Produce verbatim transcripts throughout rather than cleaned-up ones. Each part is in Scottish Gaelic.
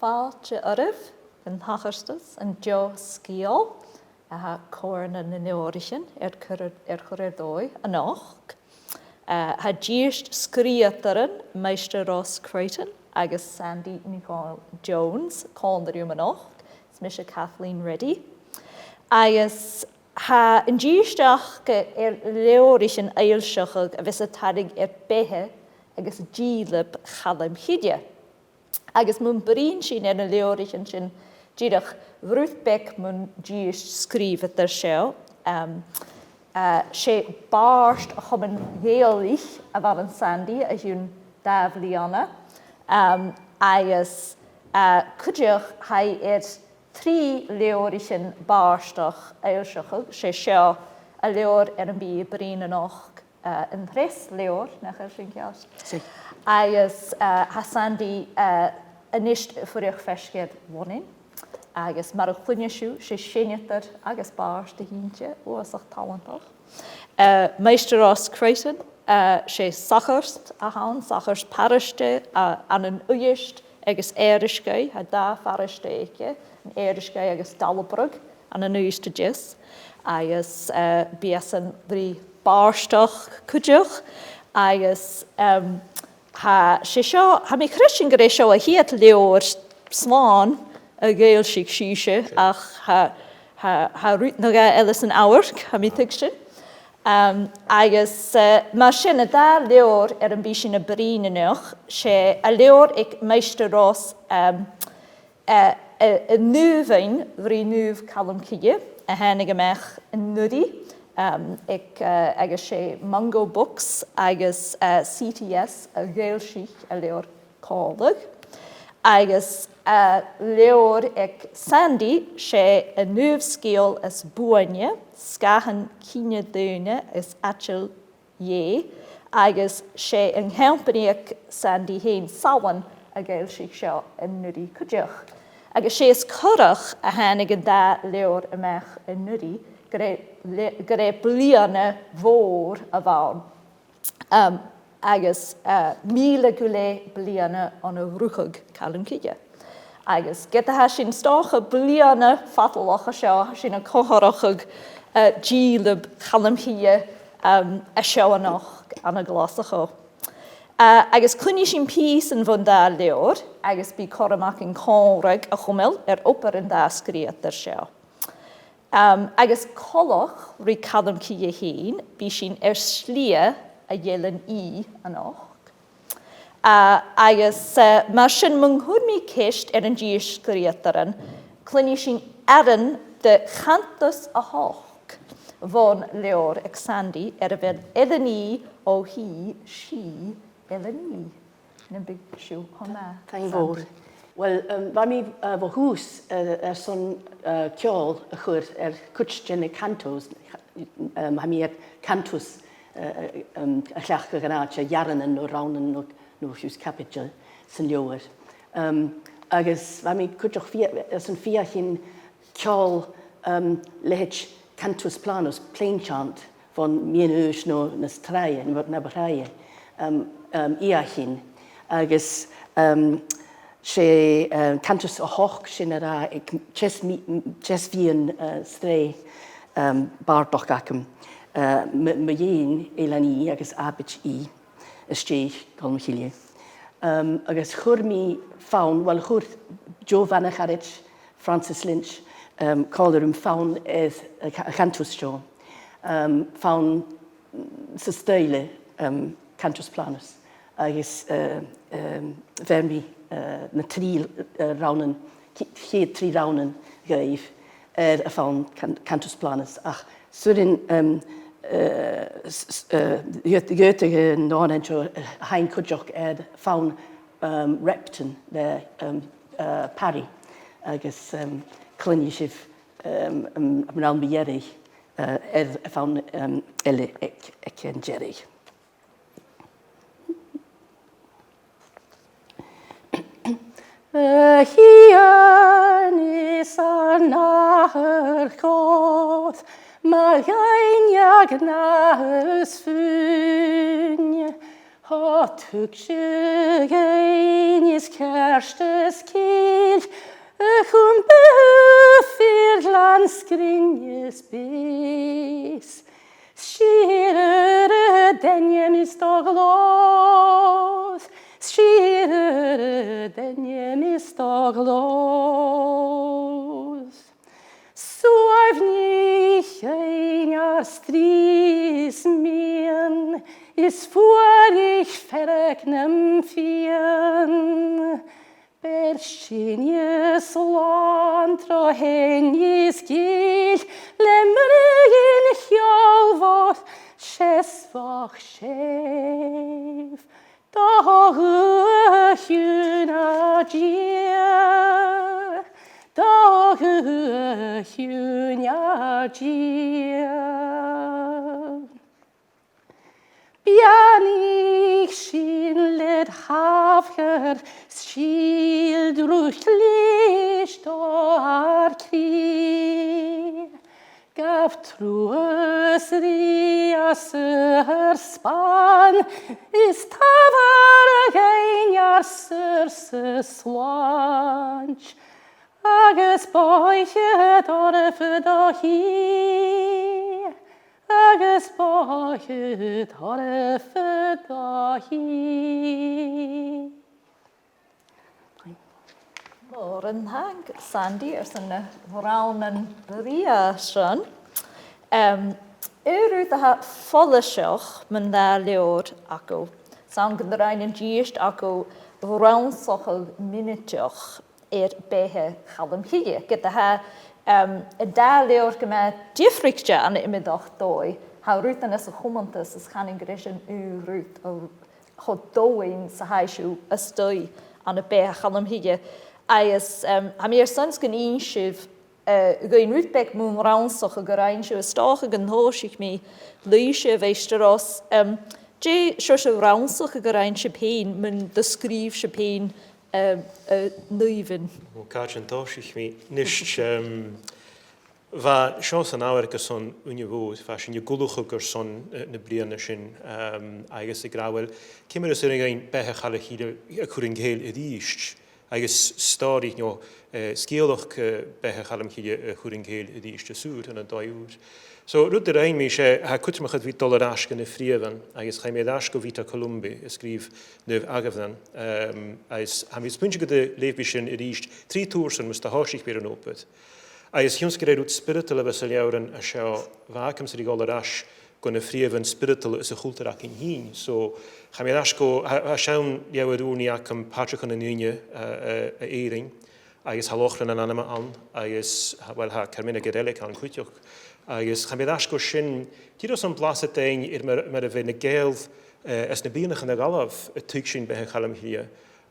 Fàilte oirbh, an tachartas, an deagh sgeul a tha Comhairle nan Leabhraichean air cur, air cur air dòigh a-nochd. Eh, tha dithis sgrìobhadairean, Maighstir Ross Crichton agus Sandaidh NicDhòmhnaill Jones, còmhla rium a-nochd. Is mise Kathleen Reddy. Agus tha an dithis aca air leabhraichean fhoillseachadh a bhios a' tarraing air beatha agus dìleab Chaluim Chille. Agus mun bruidhinn sinn air na leabhraichean sin dìreach rud beag mun dithis sgrìobhadair seo, em, eh, 's e bàrd a' Chomuinn Ghàidhealaich a bh' ann an Sandaidh o chionn dà bhliadhna, em, agus, eh, cuideachd tha i air trì leabhraichean bàrdachd fhoillseachadh, 's e seo an leabhar air am bi i a' bruidhinn a-nochd, eh, an treas leabhar, nach eil sin ceart? Seadh. Agus, eh, tha Sandaidh, eh, a-nis a' fuireach faisg air Lunnainn, agus mar a chluinneas sibh, 's e seinneadair agus bàrd a th' innte, uabhasach tàlantach. Eh, Maighstir Ross Crichton, eh, 's e sagart a th' ann, sagart paraiste, eh, ann an Uibhist agus Èirisgeigh, tha dà pharaiste aige, ann an Èirisgeigh agus Dalabrog, ann an Uibhist a Deas. Agus, eh, bidh esan ri bàrdachd cuideachd, agus, em, tha, 's e seo, tha mi a' creidsinn gur e seo a' chiad leabhar slàn a dh'fhoillsich sibhse, ach tha, tha, tha rud no dhà eile san amharc, tha mi a' tuigsinn. Em, agus, eh, mar sin, an dà leabhar air am bi sinn a' bruidhinn a-nochd, 's e an leabhar aig Maighstir Ross, em, eh, eh, An Naomhain ri Naomh Calum Cille, a thàinig a-mach an-uiridh, em, aig, eh, agus 's e Mungo Books agus, eh, C T S a dh'fhoillsich an leabhar còmhla. Agus, eh, leabhar aig Sandaidh, 's e An Naomh Sgeul as Buaine, Sgàthan Cinne Daoine is Aiteal Dhè, agus 's e an companaidh aig Sandaidh fhèin, Salon, a dh'fhoillsich seo an-uiridh cuideachd. Agus 's e as coireach a thàinig an dà leabhar a-mach an-uiridh, gur e, le-, gur e bliadhna mhòr a bh' ann. Um, agus, uh, mìle gu leth bliadhna on a rugadh Calum Cille. Agus ged a tha sinn 's dòcha bliadhna fadalach an seo, tha sinn a' comharrachadh, uh, dìleab Chaluim Chille, um, an seo a-nochd ann an Glaschu. Uh, agus cluinnidh sinn pìosan bhon dà leabhar, agus bidh cothrom againn còmhradh a chumail air obair an dà sgrìobhadair seo. Um, agus coltach ri Calum Cille fhèin, bidh sinn air slighe a dh'Eilean Ì a-nochd. Uh, agus, uh, mar sin, mun cuir mi ceist air an dithis sgrìobhadairean, cluinnidh sinn earrann de chantas a h-ochd bhon leabhar aig Sandaidh air a bheil Eilean Ì o shìth sìth Eilean Ì. Nam biodh sibh cho math. Taing mhòr. Uill, um, bha mi, uh, bho thùs, uh, airson, uh, ceòl a chur air cuid de na cantos, um, tha mi air cantos, uh, um, a chleachdadh an àite, earrannan no rannan no, no fiù 's caibideil san leabhar. Um, agus bha mi cuideachd fia-, airson feuchainn ceòl, um, leithid cantus planus, plain chant, bhon mheadhan-aois no nas tràithe, no na bu thràithe, um, um, fheuchainn. Agus, um, 's e, um, cantus a h-ochd, sin a tha aig teas-mì-, teas-mheadhan, uh, sreath, um, bàrdachd agam. Uh, mu, mu dheidhinn Eilean Ì agus Abaid Ì, a-staigh Calum Cille. Um, agus chuir mi fonn, uill, chuir Jo Bhana-charaid, Frances Lynch, um, còmhla rium fonn air a' cha-, a' chantus seo. Um, fonn san stoidhle, um, cantus planus. Agus, uh, um, bheir mi, uh, na trì, uh, rannan, ch-, chiad trì rannan dhuibh air a' fonn can-, cantus planus. Ach 's urrainn, um, uh, s-, s-, uh, dh'fhaod-, dh'fhaodadh an rannan seo, uh, a sheinn cuideachd air fonn, um, Repton le, um, uh, Parry, agus, um, cluinnidh sibh, um, am, am rann mu dheireadh, uh, air a' fonn, um, eile aig, aig an deireadh. A Shìona is ar n-Athair Chòir, mo dhaoine gnàth is fuine, tha tuigse dhuinn is ceart is ciall sgrion is beas. Sìor ur dèanam is do ghlòir, sìor ur dèanam is do ghlòir. Suaimhnich dhuinn ar strì is miann, is fuaraich fearg nam fiann. Beir sinn slàn tro theine is gil, le mruigean cheòlmhor seasmhach sèimh. Do ghuth-chiùin, a Dhia, do ghuth-chiùin, a Dhia. Beannaich sinn led thamhachd, sìl druidhleis do ar cridhe. Gabh truas ri ar saothair spàin, is tabhair dhuinn ar saorsa slàint. Agus bòidhchead oirbh do shìth, agus bòidhchead oirbh do shìth. Mòran taing, Sandy, airson na rannan brèagha sin. Em, aon rud a tha follaiseach mun dà leabhar agaibh, 's ann gun do rinn an dithis agaibh rannsachadh mionaideach air beatha Chaluim Chille. Ged a tha, em, an dà leabhar gu math diofraichte ann an iomadach dòigh, tha rudan anns a' chumantas is chanainn gur e sin aon rud a, cho domhainn 's a tha sibh a-staigh ann am beatha Chaluim Chille. Agus, em, tha mi airson 's gun inns sibh, eh, dhuinn rud beag mun rannsachadh a rinn sibh, is dòcha gun tòisich mi leibhse, a Mhaighstir Ros. Em, dè seòrsa rannsachadh a rinn sibh fhèin mun do sgrìobh sibh fhèin eh, eh, naoimh. Ò, càit an tòisich mi? Nis, em, bha seo san amharc airson ùine mhòr, bha sinn ag ullachadh airson, eh, na bliadhna sin, em, agus ag ràdh, uill, ciamar as urrainn dhuinn beatha Chaluim Chille a chur an cèill a-rithist, agus stòiridh, no, eh, sgeulachd, eh, beatha Chaluim Chille a chur an cèill a-rithist às ùr ann an dòigh ùr. So, rud a rinn mi, 's e, tha e cudromach a bhith a' dol air ais gu na freumhan, agus chaidh mi air ais gu Vita Columbae, a sgrìobh Naomh Adhamhnan, em, agus tha mi a' smaointinn gun do leugh mi sin a-rithist trì tursan mus do thòisich mi air an obair. Agus chionn 's gur e rud spioradail a bha sa leabhar an seo, bha agamsa ri dhol air ais gu na freumhan spioradail sa chultar againn fhìn. So, chaidh mi air ais gu, tha, tha seann leabhar ùrnaigh agam, Pàdraig an Duine, eh, eh, à Èirinn, agus tha Lòchran an Anama ann, agus, tha, uill, tha Carmina Gadelica ann cuideachd. Agus chaidh mi air ais gu sin, dìreach airson blasad fhaighinn air mar, mar a bha na Gàidheil, eh, anns na bliadhnaichean a dh'fhalbh a' tuigsinn beatha Chaluim Chille,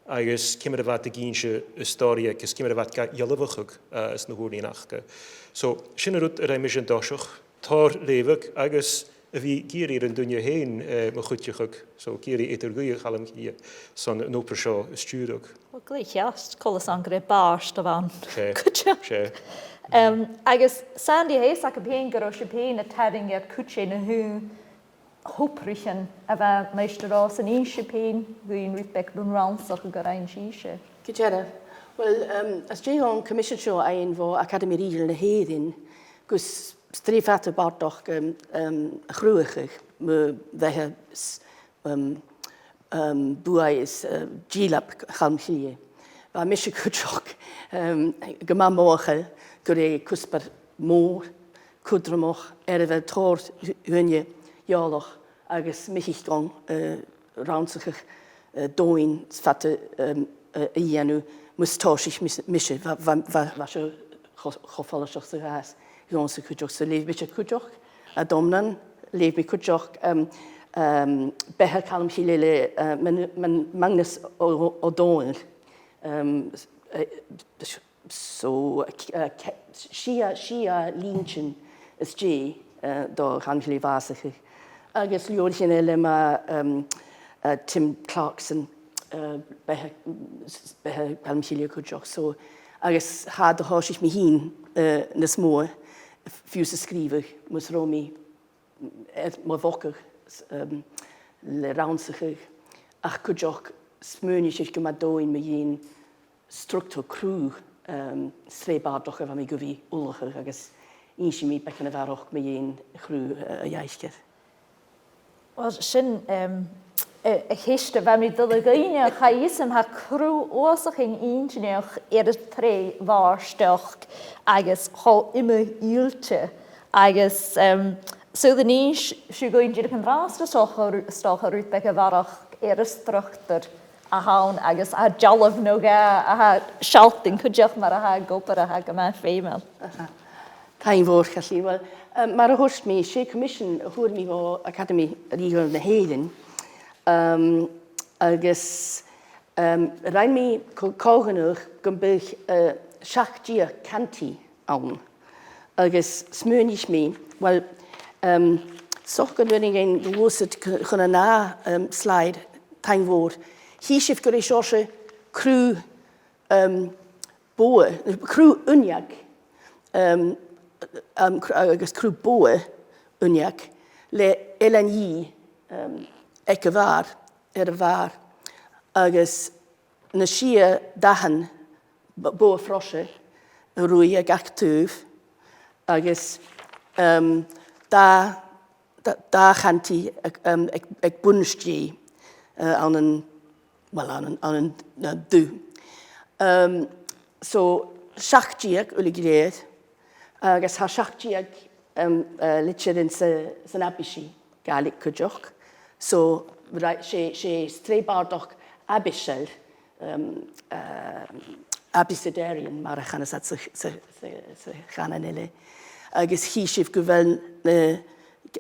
agus ciamar a bha iad ag innse an stòiridh aige, agus ciamar a bha iad ga dhealbhachadh, eh, anns na h-ùrnaighean aca. So, sin an rud a rinn mise an toiseach, tòrr leughadh agus a bhith ag iarraidh air an duine fhèin, eh, mo chuideachadh, so ag iarraidh eadar-ghuidhe Chaluim Chille son an obair seo a stiùireadh. Uill, glè cheart, coltas ann gur e bàrd a bh' ann. 'S e, cuideachd. 'S e. Em, agus Sandy, tha fhios agam fhèin gun robh sibh fhèin a' tarraing air cuid de na h-aon obraichean a bha Maighstir Ros a' innse dhuinn, dhuinn rud beag mun rannsachadh a rinn sibhse. Gu dearbh. Uill, em, às dèidh an coimisean seo fhaighinn bho Acadamaidh Rìoghail na h-Èireann, gus strì fada bàrdachd, em, em, a chruthachadh mu bheatha s-, em, em, buaidh is, eh, dìleab Chaluim Chille. Bha mise cuideachd, em, gu math mothachail gur e cuspair mòr, cudromach, air a bheil tòrr dhaoine eòlach agus mi fhìn a' dol, eh, rannsachadh, eh, domhainn fada, em, eh, a dhèanamh mus tòisich mis-, mise, bha, bha, bha, bha seo cho, cho follaiseach 's a ghabhas dhòmhsa cuideachd. So leugh mise cuideachd Adhamhnan, leugh mi cuideachd, em, em, Beatha Chaluim Chille le, eh, Man-, Man-, Magnus Ó, Ó Dónaill. Em, s-, eh, s-, so, eh, c-, eh, c-, sia, sia linntean às dèidh, eh, do Chaluim Chille bhàsachadh. Agus leabhraichean eile mu, em, eh, Tim Clarkson, eh, Beatha, s-, Beatha Chaluim Chille cuideachd. So, agus cha do thòisich mi fhìn, eh, nas motha, f-, fiù 's a' sgrìobhadh, mus robh mi air mo bhogadh, s-, em, le rannsachadh, ach cuideachd smaoinich gur math dòigh mu dheidhinn structar cruth, em, sreath bàrdachd a bha mi gu bhith ullachadh agus innsidh mi beagan a bharrachd mu dheidhinn a' chruth, eh, a dh'aithghearr. Uill, sin, em, a, a' cheist a bha mi a' dol a dh'fhaighneachd, tha fhios agam, tha cruth uabhasach inntinneach air an t-sreath bàrdachd agus cho iomchaidh, agus, em, saoil an innis sibh dhuinn dìreach an-dràsta, 's dòcha ru-, 's dòcha rud beag a bharrachd air an structar a th' ann agus a tha dealbh no dhà a tha a' sealltainn cuideachd mar a tha e ag obair a tha gu math feumail. Aha. Taing mhòr, Kathleen. Uill, em, mar a thuirt mi, 's e coimisean a fhuair mi bho Acadamaidh Rìoghail na h-Èireann, em, agus, em, rinn mi co-, co-dhùnadh gum biodh, eh, seachd deug cantaidh ann. Agus smaoinich mi, uill, em, 's dòcha gun urrainn dhuinn gluasad c-, chun an ath, em, slide, taing mhòr. Chì sibh gur e seòrsa cruth, em, bogha, cruth uinneig, em, em, cr-, agus cruth bogha uinneig le eilean dhith, em, aig a' bhàrr, air a' bhàrr. Agus na sia dathan b-, bogha-froise a' ruith aig gach taobh, agus, em, dà, dà, dà chantaidh aig, em, aig, aig bun-stèidh, eh, ann an, uill, ann an, ann an, eh, dubh. Em, so, seachd deug uile gu lèir, agus tha seachd deug, em, eh, litir anns a', san Aibidil. Gàidhlig cuideachd. So, right, 's e, 's e sreath bàrdachd aibidil, um, um, abecedarian, mar a chanas iad sa, sa, sa, sa chànan eile. Agus chì sibh gu bheil, eh,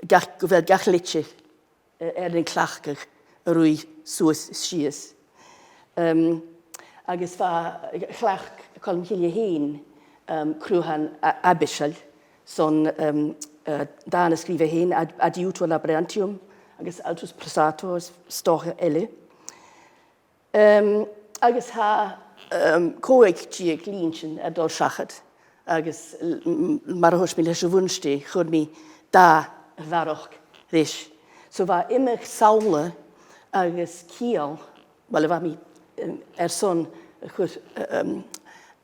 gach, gu bheil gach litir, eh, air an cleachdadh a' ruith suas is sìos. Em, agus bha, chleachd Colm Cille fhèin, em, cruthan a-, aibidil, son, em, eh, dàn a sgrìobh e fhèin, Ad-, Adiutor Labrantium, agus Altus Prosator, is, is dòcha eile. Em, agus tha, em, còig deug linntean air a dhol seachad. Agus l-, m-, m-, mar a thuirt mi leis a' bhun-stèidh, chuir mi dà a bharrachd ris. So bha iomadh samhla agus ciall, uill, a bha mi, em, airson a chur, em,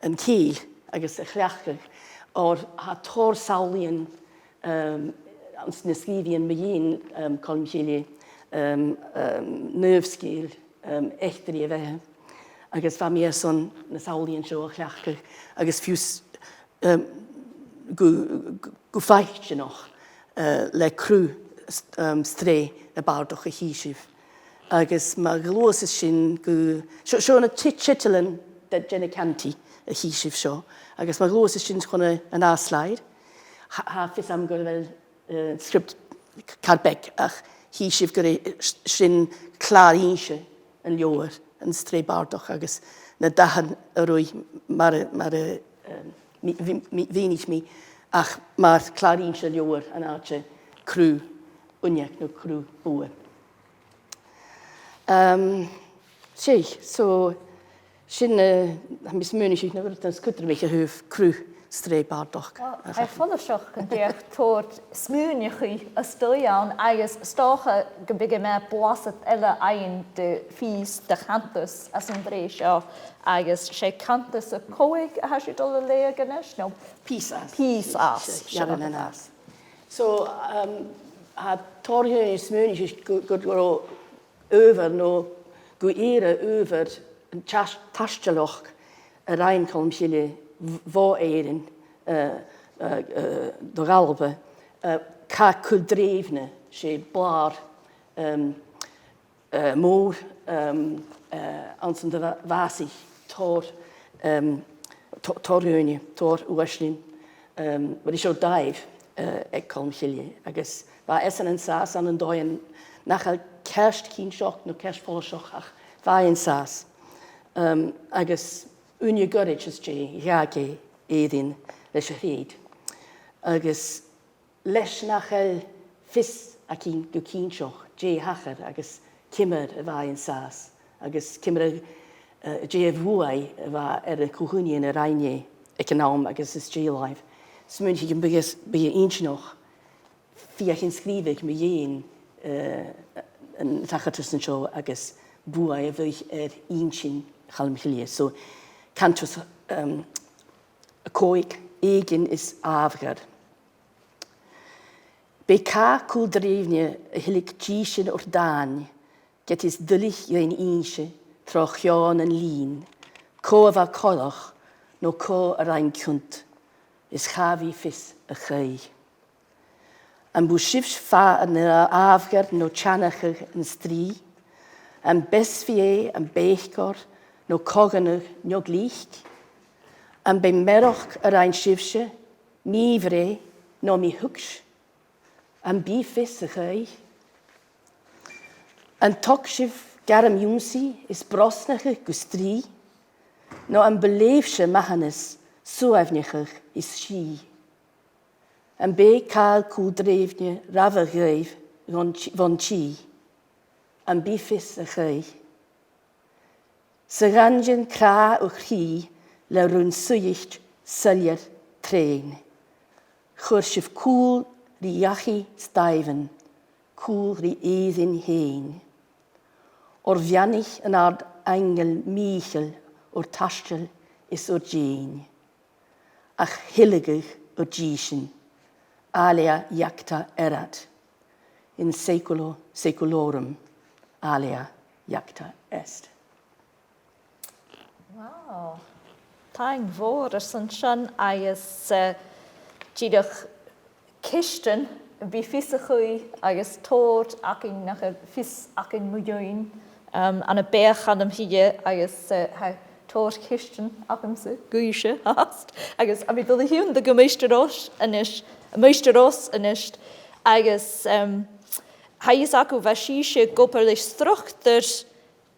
an cèill agus a chleachdadh, oir tha tòrr samhlaidhean, em, anns na sgrìobhaidhean mu dheidhinn, em, Colm Cille, em, em, naomh-sgeul, em, eachdraidh a bheatha. Agus bha mi airson na samhlaidhean seo a chleachdadh, agus fiù 's em, gu, gu, gu faicsinneach, eh, le cruth s-, em, sreath na bàrdachd a chì sibh. Agus ma ghluaiseas sinn gu, seo, seo na ti-, tiotalan de, de na cantaidh a chì sibh seo. Agus ma ghluaiseas sinn chun a', an ath slide, tha, tha fios agam gu bheil eh, sgriobt c-, car beag, ach chì sibh gur e s-, sin clàr-innse an leabhair, an t-sreath bàrdachd, agus na dathan a' ruith mar a, mar a, eh, mi-, mhi-, mi-, mhìnich mi, ach mar clàr-innse an leabhair an àite cruth uinneig no cruth bogha. Em, 'S e, so, sin, eh, tha mi a' smaoineachadh na bh' ann as cudromaiche a thaobh cruth sreath bàrdachd. Well, tha e follaiseach gun deach tòrr smaoineachaidh a-staigh ann, agus 's dòcha gum bi e math blasad eile fhaighinn de phìos de chantas anns an t-sreath seo, agus 's e cantas a còig a tha sibh a' dol a leughadh a-nis, no? Pìos às. Pìos às. 'S e, sure, earrann às. So, um, tha tòrr dhaoine a' smaoineachadh gu, gu, gu robh adhbhar no gu ìre adhbhar an tais-, taistealachd a rinn Colm Cille bh-, bho Èirinn, eh, eh, eh, do dh'Alba, eh, Cath Cùil Drèimhne, 's e blàr, em, eh, mòr, em, eh, anns an do bhà-, bhàsaich tòrr, em, tò-, tòrr dhaoine, tòrr uaislean, em, bha ris an dàimh, eh, aig Colm Cille, agus bha esan an sàs ann an dòigh nach eil ceart cinnteach no ceart follaiseach, ach bha e an sàs. Em, agus ùine ghoirid às dèidh, dh'fhàg e Èirinn leis a' Chrèid. Agus leis nach eil fios againn gu cinnteach dè thachair agus ciamar a bha e an sàs, agus ciamar a, eh, dè a' bhuaidh a bha air na co-dhùnaidhean a rinn e aig an àm agus às dèidh làimh. Smaoinich gum biodh, biodh e inntinneach feuchainn sgrìobhadh mu dheidhinn, eh, an tachartasan seo agus buaidh a bhiodh air inntinn Chaluim Chille. So, cantas, um, a còig, Èiginn is Àmhghar. B' e càil cùl-dreimhne a thilg dìsinn ur dàin, ged is duilich dhuinn innse tro cheò nan linn cò a bha coltach no cò a rinn ciont, is cha bhi fios a-chaoidh. Am bu sibhse fada na àbhar no teannachadh an strì? Am beachd-sa am bèicear no coganadh no glic? Am b' e mearachd a rinn sibhse, mì-bhreith no mì-thuigse? Am bi fios a-chaoidh? An tog sibh gairm ionnsaigh is brosnachadh gu strì? No am bu leibhse mathanas suaimhneachadh is sìth? Am b' e càil cùl-dreimhne rabhadh dhuibh bhon t-, bhon t-sìth? Am bi fios a-chaoidh? Sa ghainntean cràdh ur chrì le rùn-suidhicht soilleir treun, chuir sibh cùl ri dhachaigh 's dàimhean, cùl ri èirigh fhèin. Oir bheannaich an àrd-aingeal mìochail ur taisteal is ur dèin, ach thilgeadh ur dìsinn, alea iacta erat, in saeculo saeculorum, alea iacta est. Wow. Taing mhòr airson sin agus, eh, dìreach ceistean a bhios fios a-chaoidh agus tòrr againn nach eil fios againn mu dheidhinn, um, ann am Beatha Chaluim Chille agus, eh, tha tòrr cheistean agamsa dhuibhse fhathast. Agus tha mi a' dol a thionndadh gu Maighstir Ros a-nis, Maighstir Ros a-nis, agus, um, tha fhios agaibh, bha sibhse ag obair le structar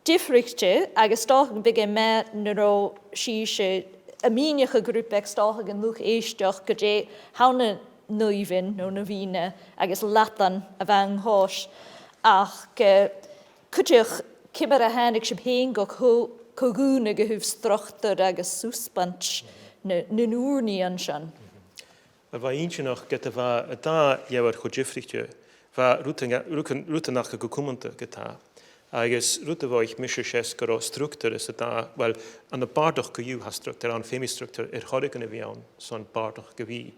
diofraichte, agus 's dòcha gum biodh e math nan robh sibhse a' mìneachadh gu robh beag 's dòcha dhan luchd-èisteachd gu dè th' ann an naoimh no na mhìneachadh agus leadan a bh' ann an toiseach. Ach, eh, cuideachd, ciamar a thàinig sibh fhèin gu co-, co-dhùnadh a thaobh structar agus susbaint na, nan ùrnaighean sin? Bha e inntinneach ged a bha an dà leabhar cho diofraichte, bha rudan, rudan, rudan aca gu cumanta ge-tà. Agus rud a mhothaich mise, 's e gun robh structar anns an dà, well, ann am bàrdachd co-dhiù tha structar ann, feumaidh structar air choreigin a bhith ann son bàrdachd a bhith,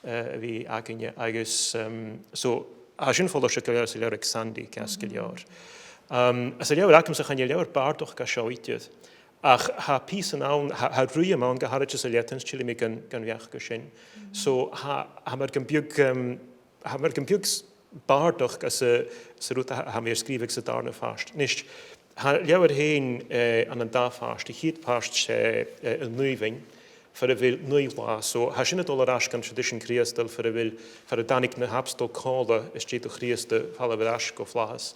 eh, a bhith againne. Agus, em, so, tha sin follaiseach gu leòr sa leabhar aig Sandaidh, ceart gu leòr. Em, anns an leabhar agamsa, chan e leabhar bàrdachd a tha seo idir. Ach tha pìosan ann, tha, tha ruitheam ann, gu h-àraidh sa leadan, 's toil leam gun, gun bheachd sin. So, tha, tha mar gum biodh, em, tha mar gum biodh s-, bàrdachd anns a', anns an rud a tha, tha mi air sgrìobhadh san dàrna pàirt. A-nis, tha an leabhar fhèin, eh, ann an dà phàirt, a' chiad phàirt, eh, eh, An Naomhain, far a bheil naoi latha. So, tha sin a' dol air ais dhan traidisean Crìosdail far a bheil, far an tàinig na h-abstoil còmhla às dèidh do Chrìosd a' falbh air ais gu flaitheas.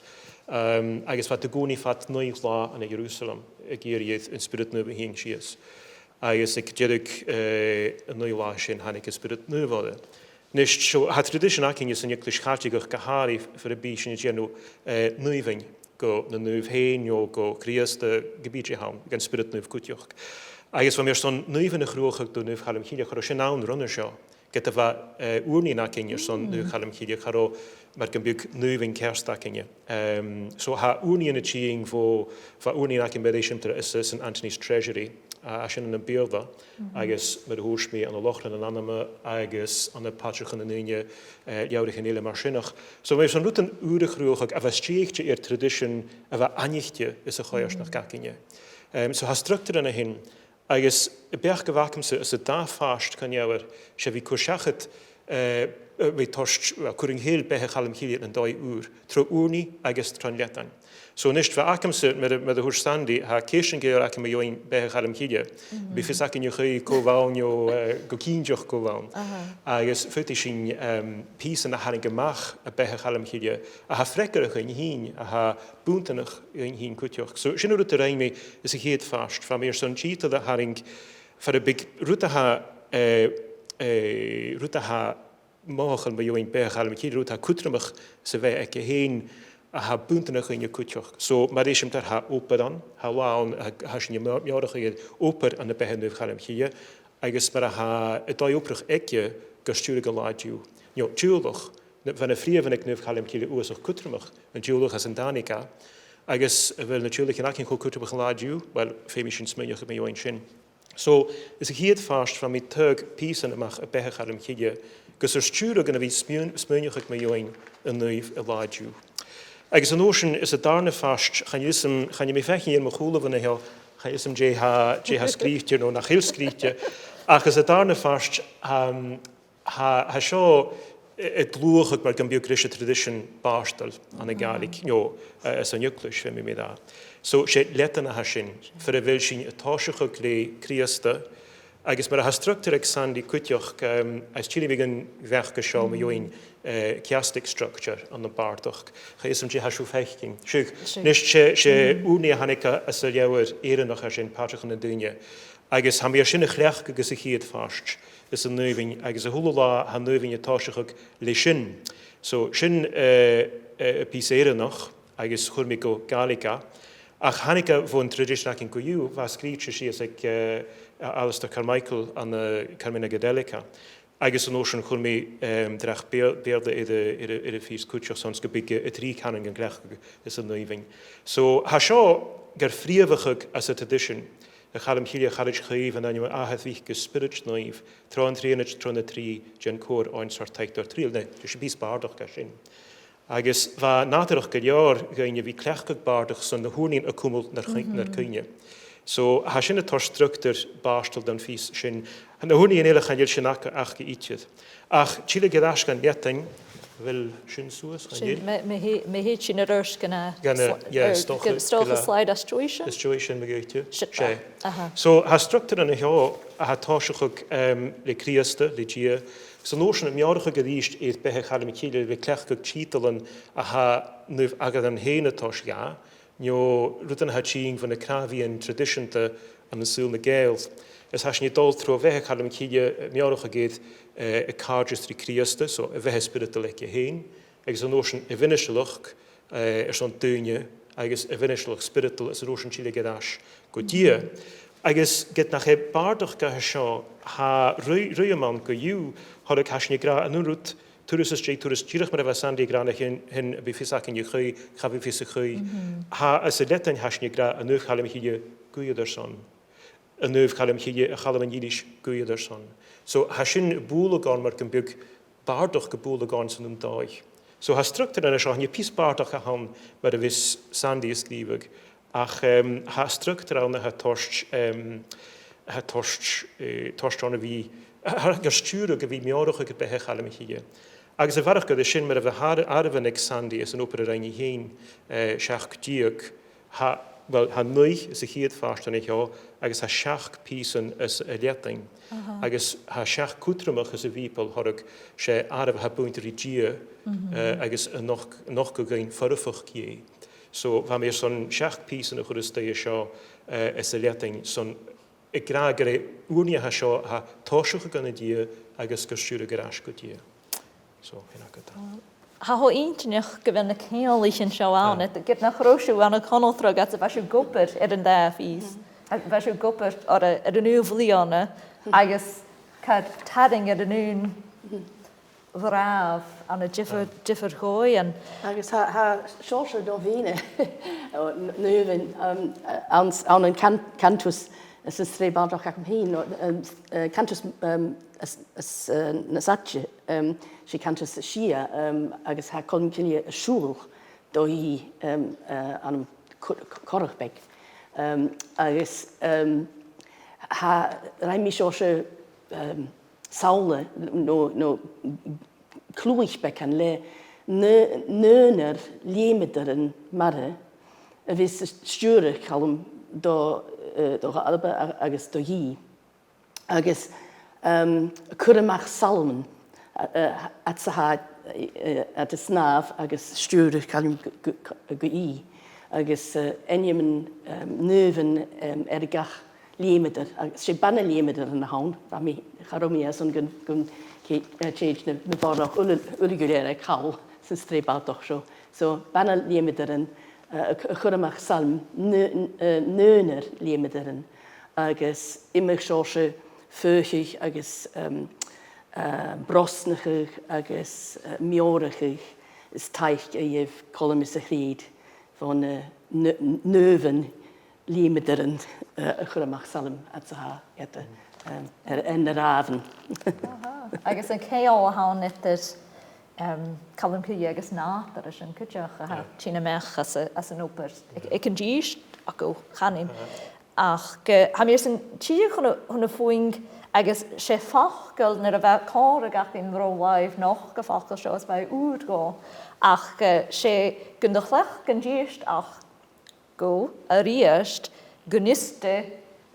Em, agus bha iad an-còmhnaidh fad naoi latha ann an Ierusalem, ag iarraidh an Spiorad Naomh a thighinn sìos. Agus aig deireadh, eh, an naoi latha sin, thàinig an Spiorad Naomh orra. A-nis, so, tha traidisean againn san Eaglais Chaitligeach gu h-àraidh far am bi sinn a' dèanamh, eh, naomhain gu na naoimh fhèin, no gu Crìosd, eh, ge bith dè th' ann, gun Spiorad Naomh cuideachd. Agus bha mi airson naomhain a chruthachadh do Naomh Chaluim Chille, cha robh sin ann roimhe seo, ged a bha, eh, ùrnaighean againn airson Naomh Chaluim Chille, cha robh mar gum biodh naomhain ceart againne. Em, so tha ùrnaighean a' tighinn bho, bha ùrnaighean againn mar eisimpleir anns a', St Anthony's Treasury, a, a sin ann am Beurla, agus mar a thuirt mi, ann an Lòchran an Anama agus ann am Pàidreachan nan Daoine, eh, leabhraichean eile mar sin. Ach, so bha mi airson rudan ùra a chruthachadh a bha stèidhichte air traidisean a bha aithnichte anns a' choimhearsnachd againne. Em, so tha structar ann a shin, agus am beachd a bh' agamsa anns an dà phàirt dhen leabhar, 's e a bhith a' cur seachad, eh, eh, bhith toirt, well, cur an cèill Beatha Chaluim Chille nan dòigh ùr, tro ùrnaigh agus tron leadan. So a-nis, bha agamsa, mar a, mar a thuirt Sandaidh, tha ceistean gu leòr agam mu dheidhinn Beatha Chaluim Chille. Bidh fios againn a-chaoidh cò bh' ann, no, eh, gu cinnteach cò bh' ann. Agus faodaidh sinn, em, pìosan a tharraing a-mach à Beatha Chaluim Chille, a tha freagarrach dhuinn fhìn, a tha buntainneach dhuinn fhìn cuideachd. So sin an rud a rinn mi anns a' chiad phàirt, bha mi airson tiotal a tharraing far am biodh rud a tha, eh, eh, rud a tha mothachail mu dheidhinn Beatha Chaluim Chille, rud a tha cudromach sa bheatha aige fhèin, a tha buntainneach dhuinne cuideachd. So, mar eisimpleir, tha obair ann, tha latha ann, tha, tha sinn a' meòrachadh air obair ann am Beatha Naomh Chaluim Chille, agus mar a tha an dòigh-obrach aige gur stiùireadh an latha an-diugh. No, teaghlach, na, bha na freumhan aig Naomh Chaluim Chille uabhasach cudromach, an teaghlach às an tàinig e, agus a bheil na teaghlaichean againn cho cudromach an latha an-diugh? Well, feumaidh sinn smaoineachadh mu dheidhinn sin. So, anns a' chiad phàirt, bha mi a' toirt pìosan a-mach à beatha Chaluim Chille, gus an stiùireadh gun a bhith smaoin-, smaoineachadh mu dheidhinn an naoimh an-diugh. Agus an uair sin, anns an dàrna phàirt, chan eil fhios agam, chan eil mi a' faicinn air mo chùlaibh an seo, chan eil fhios agam dè tha, dè tha sgrìobhte no nach eil sgrìobhte, ach anns an dàrna phàirt, um, tha, tha seo a', a' dlùthachadh mar gum biodh ris an traidisean bàrdachd ann an Gàidhlig, no, eh, anns an eaglais, feumaidh mi ràdh. So, 's e leadan a tha sin, far a bheil sinn a' tòiseachadh le Crìosd, agus mar a tha structar aig Sandy cuideachd, um, is tha mi a' smaoineachadh gun bheachd seo mu dheidhinn, eh, chiastic structure ann am bàrdachd. Chan eil fhios agam dè tha sibh a' faicinn. Seo, seo. A-nis, 's e, 's e ùrnaigh a thàinig à, às an leabhar Èireannach a tha sin, Pàdraig chun na Daoine. Agus tha mi air sin a chleachdadh anns a' chiad phàirt, anns an aoibhinn, agus a h-uile latha tha an aoibhinn a' tòiseachadh le sin. So, sin, eh, eh, am pìos Èireannach, agus chuir mi gu Gàidhlig e. Ach thàinig e bhon traidisean againn co-dhiù, bha e sgrìobhte sìos aig, eh, Alasdair Carmichael ann an, eh, Carmina Gadelica. Agus an uair sin chuir mi, em, dreach Beurl-, Beurla air a', air a', air a' phìos cuideachd son 's gum biodh, eh, trì cànain gan cleachdadh anns an aoibhinn. So, tha seo gar freumhachadh anns an traidisean, a Chaluim Chille, a charaid chaoimh, an ainm Athar, Mhic is Spiorad Naoimh, tro an Trianaid, tro na trì, den cobhair oin 's thoir taic dor triall. Nise, 's e pìos bàrdachd a tha sin. Agus bha e nàdarrach gu leòr dhuinn a bhith a' cleachdadh bàrdachd son na h-ùrnaighean a chumail nar cuin-, nar cuimhne. So, tha sin a' toirt structar bàrdachd dhan phìos sin. Na h-ùrnaighean eile, chan eil sin aca, aca idir. Ach tillidh sinn air ais dhan leadan, a bheil sin suas, chan eil? Sin, ma, ma thì-, ma thèid sinn air adhart gun a', gun a', sla-, yeah, air, 's dòcha, gun 's dòcha gu bheil e slide às dèidh sin. Às dèidh sin, ma dh'fhaodte. Sin. 'S e. Aha. So, tha structar an seo a tha a' tòiseachadh, em, le Crìosd, le Dia. 'S an uair sin a' meòrachadh a-rithist air beatha Chaluim Chille le cleachdadh tiotalan a tha naomh Agadhan fhèin a' toirt dha, no rudan a tha a' tighinn bho na cnàmhaidhean traidiseanta ann an saoghal nan Gàidheal. Is tha sinn a' dol tro bheatha Chaluim Chille, eh, meòrachadh air, eh, a càirdeas ri Crìosd, so a bheatha spioradail aige fhèin, agus an uair sin a mhinistrealachd, eh, airson daoine, agus a mhinistrealachd spioradail, is an uair sin tilleadh air ais gu Dia. Agus ged nach e bàrdachd a tha seo, tha ri-, ruitheam ann co-dhiù, thoradh, tha sinn ag ràdh an aon rud, turas às dèidh turas, dìreach mar a bha Sandy ag ràdh an sin, sin, a bhith fios againn a-chaoidh, cha bhi fios a-chaoidh. Tha, anns an leadan, tha sinn ag ràdh, an naomh Chaluim Chille, guidh air ar son. An naomh Chaluim Chille, a Chaluim an Dìlis, guidh air ar son. So, tha sin a' bualadh oirnn mar gum biodh bàrdachd a' bualadh oirnn san aon dòigh. So, tha structar an seo, chan e pìos bàrdachd a th' ann mar a bhios Sandy a' sgrìobhadh, ach, em, tha structar ann a tha a' toirt, em, a tha a' toirt, eh, toirt oirnn a bhith, a tha gar stiùireadh a bhith meòrachadh air beatha Chaluim Chille. Agus a bharrachd air sin, mar a bha àir-, àireamhan aig Sandy anns an obair a rinn i fhèin, eh, seachd deug, tha, well, tha naoi anns a' chiad phàirt an seo, agus tha seachd pìosan anns an leadan. Aha. Agus tha seachd cudromach anns a' Bhìoball, thoradh, 's e àireamh a tha a' buntainn ri Dia, eh, agus a' nochd-, nochdadh dhuinn foirfeachd Dhè. So, bha mi airson seachd pìosan a chur a-staigh an seo, eh, anns an leadan, son ag ràdh gur e ùrnaigh a tha seo a tha a' tòiseachadh ann an Dia agus gar stiùireadh air ais gu Dia. So, sin agad e. Tha e cho inntinneach gu bheil na ceanglaichean seo ann, ged nach robh sibh ann an conaltradh, agus bha sibh ag obair air an dà phìos. Bha sibh ag obair air a, air an aon bhliadhna, agus car tarraing air an aon bhràthair ann an diofar, diofar dhòighean. Agus tha, tha seòrsa novena, o, n-, naomhan, um, ann, ann an can-, cantus, anns an t-sreath bàrdachd agam fhìn, no, um, eh, cantus, um, as, as, eh, nas fhaide, um, 's e cantus a sia, um, agus tha Colm Cille a' siubhal do Dhia, um, eh, ann an co-, co-, corrach beag. Um, agus, um, tha, rinn mi seòrsa, um, samhla, no, no cluich beagan le n-, naoinear leumhadairean mara a bhios a' stiùireadh Chaluim do, eh, do dh'Alba a-, agus do Dhia. Agus, um, a' cur a-mach salman, a, a, fhad 's a tha, eh, iad a' snàmh agus a' stiùireadh Chaluim gu, gu, gu Dhia. Agus, eh, ainmean, um, naomhan, um, air gach leumhadair, agus 's e bana-leumhadairean a th' ann, bha mi, cha robh mi airson gun, gun tè-, eh, tèid na, na bàird uile, uile gu lèir air chall san t-sreath bàrdachd seo. So, bana-leumhadairean, eh, a, a' cur a-mach salm, na, n-, eh, naoinear leumhadairean, agus iomadh seòrsa faochaidh agus, um, eh, brosnachadh agus, eh, meòrachadh is taic a gheibh Colm is a chrèad bho na, na, naomhan leumadairean, eh, a chur a-mach Salm a h-ochd, eh, air, air na ràmhan. Aha. Agus an ceangal a th' ann eadar, em, Calum Cille agus nàdar, is e sin cuideachd a tha a' tighinn a-mach às a, às an obair aig, aig an dithis aca, chanainn. Ach, eh, tha mi airson tilleadh chun a', chun a' phuing, agus 's e facal, nuair a bha còmhradh againn ro làimh, nochd am facal seo is bha e ùr dhomh, ach, eh, 's e gun do chleachd an dithis aca a-rithist, gun fhiosta,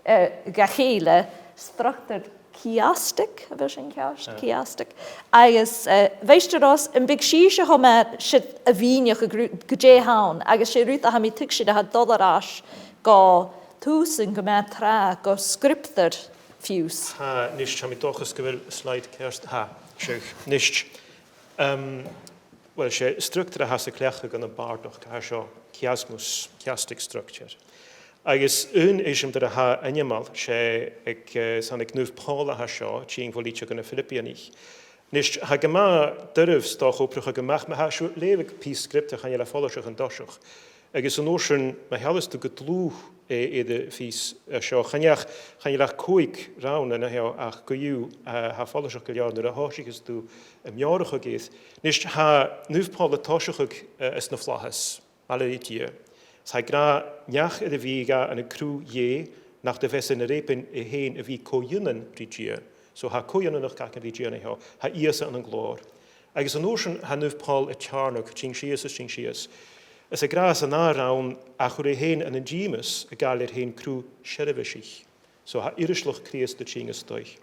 eh, dha chèile, structar chiastic, a bheil sin ceart? Chiastic. Agus, eh, a Mhaighstir Ros, am biodh sibhse cho math siud a mhìneachadh gu, gu dè th' ann, agus 's e rud a tha mi a' tuigsinn a tha a' dol air ais gu tùsan gu math tràth, gu sgriobtar fiù 's. Tha, a-nis, tha mi an dòchas gu bheil slide ceart. Tha, seadh. A-nis, em, uill, 's e structar a thathas a' cleachdadh ann am bàrdachd, tha seo chiasmus, chiastic structure. Agus aon eisimpleir a tha ainmeil, 's e aig, eh, 's ann aig Naomh Pòl a tha seo, a' tighinn bho litir gu na Filipianaich. A-nis, tha e gu math doirbh 's dòcha obrachadh a-mach, ma tha sibh a' leughadh pìos sgriobtair, chan eil e follaiseach an toiseach. Agus an uair sin, ma sheallas tu gu dlùth, eh, air a' phìos, eh, seo, chan eil ach, chan eil ach còig rann an seo ach co-dhiù, eh, tha e follaiseach gu leòr nuair a thòisicheas tu a' meòrachadh air. A-nis, tha Naomh Pòl a' tòiseachadh, eh, anns na flaitheas, maille ri Dia. 'S tha e ag ràdh neach air a bhith aige ann an cruth Dhè, nach do bheas e na reubainn e fhèin a bhith co-ionann ri Dia. So tha co-ionannachd againn ri Dia an seo. Tha Ìosa ann an glòir. Agus an uair sin, tha Naomh Pòl a' teàrnadh, a' tighinn sìos is a' tighinn sìos. Is ag ràdh san ath rann, a chuir e fhèin ann an dìmeas a' gabhail air fhèin cruth seirbheisich. So tha irioslachd Chrìosd a' tighinn a-staigh.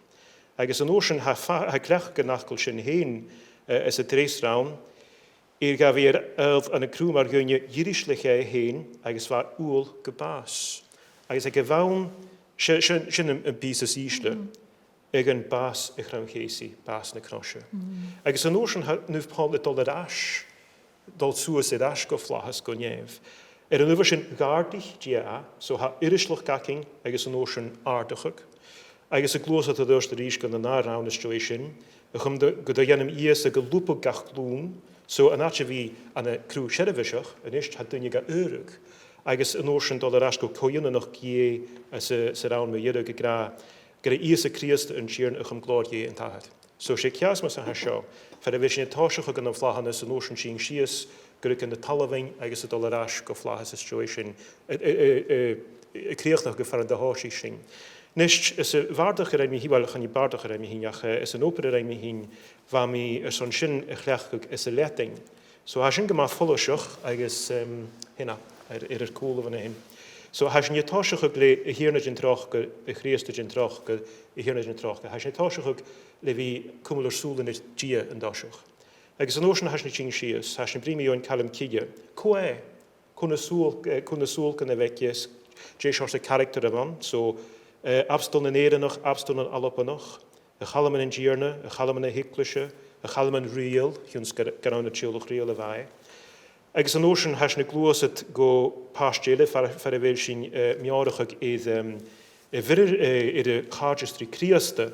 Agus an uair sin, tha fa-, tha e a' cleachdadh an fhacail sin fhèin, eh, anns an treas rann, air dha bhith air fhàgail ann an cruth mar dhuine, dh'irioslaich e e fhèin agus bha e umhail gu bàs. Agus aig a' bhonn, si-, sin, sin am, am pìos as ìsle. Aig an bàs a' chrom-cheusaidh, bàs na croise. Agus an uair sin, tha Naomh Pòl a' dol air ais, dol suas air ais gu flaitheas, gu nèamh. Air an adhbhar sin dh'àrdaich Dia e, so tha irioslachd againn agus an uair sin àrdachadh. Agus a' gluasad air adhart a-rithist gun an ath rann às dèidh sin, a chum do, gun do dh'ainm Ìosa gu lùbadh gach glùin, so an àite a bhith ann an cruth seirbheiseach, a-nis tha daoine ga adhradh. Agus an uair sin dol air ais gu co-ionannachd Dhè, anns a', sa rann mu dheireadh ag ràdh, gur e Ìosa Crìosd an Tighearna a chum glòir Dhè an t-Athair. So 's e chiasmus a tha seo, far a bheil sinn a' tòiseachadh ann am flaitheanas, an uair sin a' tighinn sìos gu ruige na talmhainn agus a' dol air ais gu flaitheas às dèidh sin, a, a, a, a, a' crìochnachadh gu far an do thòisich sinn. A-nis, anns a' bhàrdachd a rinn mi fhìn, uill, chan e bàrdachd a rinn mi fhìn, ach, eh, anns an obair a rinn mi fhìn, bha mi airson sin a chleachdadh anns an leadan. So tha sin gu math follaiseach agus, em, sin e, air, air ur cùlaibh an sin. So tha sinn a' tòiseachadh le a Thighearna den tròcair, a Chrìosda den tròcair, a Thighearna den tròcair. Tha sinn a' tòiseachadh le bhith a' cumail ar sùilean air Dia an toiseach. Agus an uair sin tha sinn a' tighinn sìos, tha sinn a' bruidhinn mu dheidhinn Calum Cille. Cò e? Cò na sùil-, eh, cò na sùilgean a bh' aige, dè seòrsa caractar a bh' ann. So, eh, abstol nan Èireannach, abstol nan Albannach, a Chalman an Tighearna, a Chalman na h-Eaglaise, a Chalman rìoghail, chionn 's gur, gur ann an teaghlach rìoghail a bha e. Agus an uair sin, tha sinn a' gluasad gu pàirt eile far, far a bheil sinn, eh, meòrachadh air, em, a' mhir-, eh, air a' chàirdeas ri Crìosda,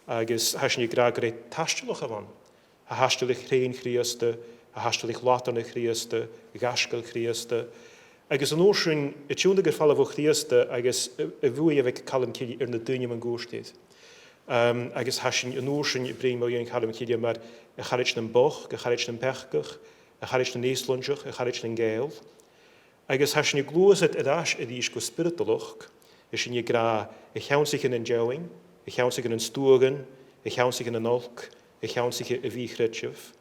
agus tha sinn ag ràdh gur e taistealach a bh' ann. A thaistil a chreun Chrìosda, a thaistil a' chladaich Chrìosda, a ghaisgeil Chrìosda. Agus an uair sin, a' tionndadh air falbh bho Chrìosda agus a, a' bhuaidh a bh' aig Calum Cille air na daoine mun cuairt air. Em, agus tha sinn an uair sin a' bruidhinn mu dheidhinn Chaluim Chille mar a' charaid nam bochd, a' charaid nam peacach, a' charaid nan euslainteach, a' charaid nan Gàidheal. Agus tha sinn a' gluasad air ais a-rithist gu spioradail, is sinn ag ràdh a' cheannsachadh nan deamhain, a' cheannsachadh nan stuaghan, a' cheannsachadh nan olc, a' cheannsachadh a' mhì-chreidsimh.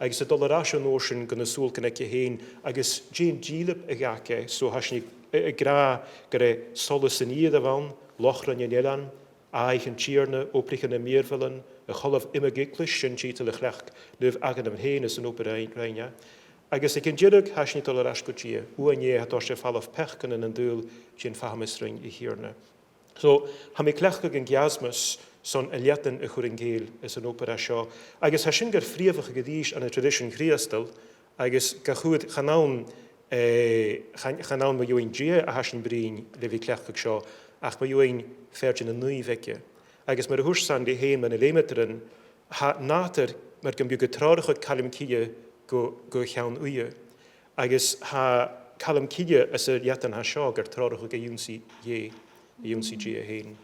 Agus a' dol air ais an uair sin gu na sùilgean aige fhèin, agus dè an dìleab a dh'fhàg e, so tha sinn ag, ag ràdh gur e solas an iar a bh' ann, lòchran an eilein, àmhghar an Tighearna, obraichean nam mìorbhailean, a' cholbh iomag-eaglais, sin tiotal a chleachd Naomh Adam fhèin anns an obair a rinn, rinn e. Agus aig an deireadh, tha sinn a' dol air ais gu Dia, uain Dhè a tha toirt air falbh peacannan an t-saoghail, dèan fathamas rinn, a Thighearna. So, tha mi a' cleachdadh an chiasmus son an leadan a chur an cèill anns an obair a tha seo. Agus tha sin gar freumhachadh a-rithist ann an traidisean Chrìosdail, agus ga chur, chan ann, eh, chan, chan ann mu dheidhinn Dia a tha sinn a' bruidhinn le bhith a' cleachdadh seo, ach mu dheidhinn fear de na naoimh aige. Agus mar a thuirt Sandy fhèin mu na leumadaran, tha nàdar mar gum biodh a' treòrachadh Calum Cille gu, gu cheann-uidhe. Agus tha Calum Cille às an leadan a tha seo gur treòrachadh a dh'ionnsaigh Dhè, a dh'ionnsaigh Dia fhèin.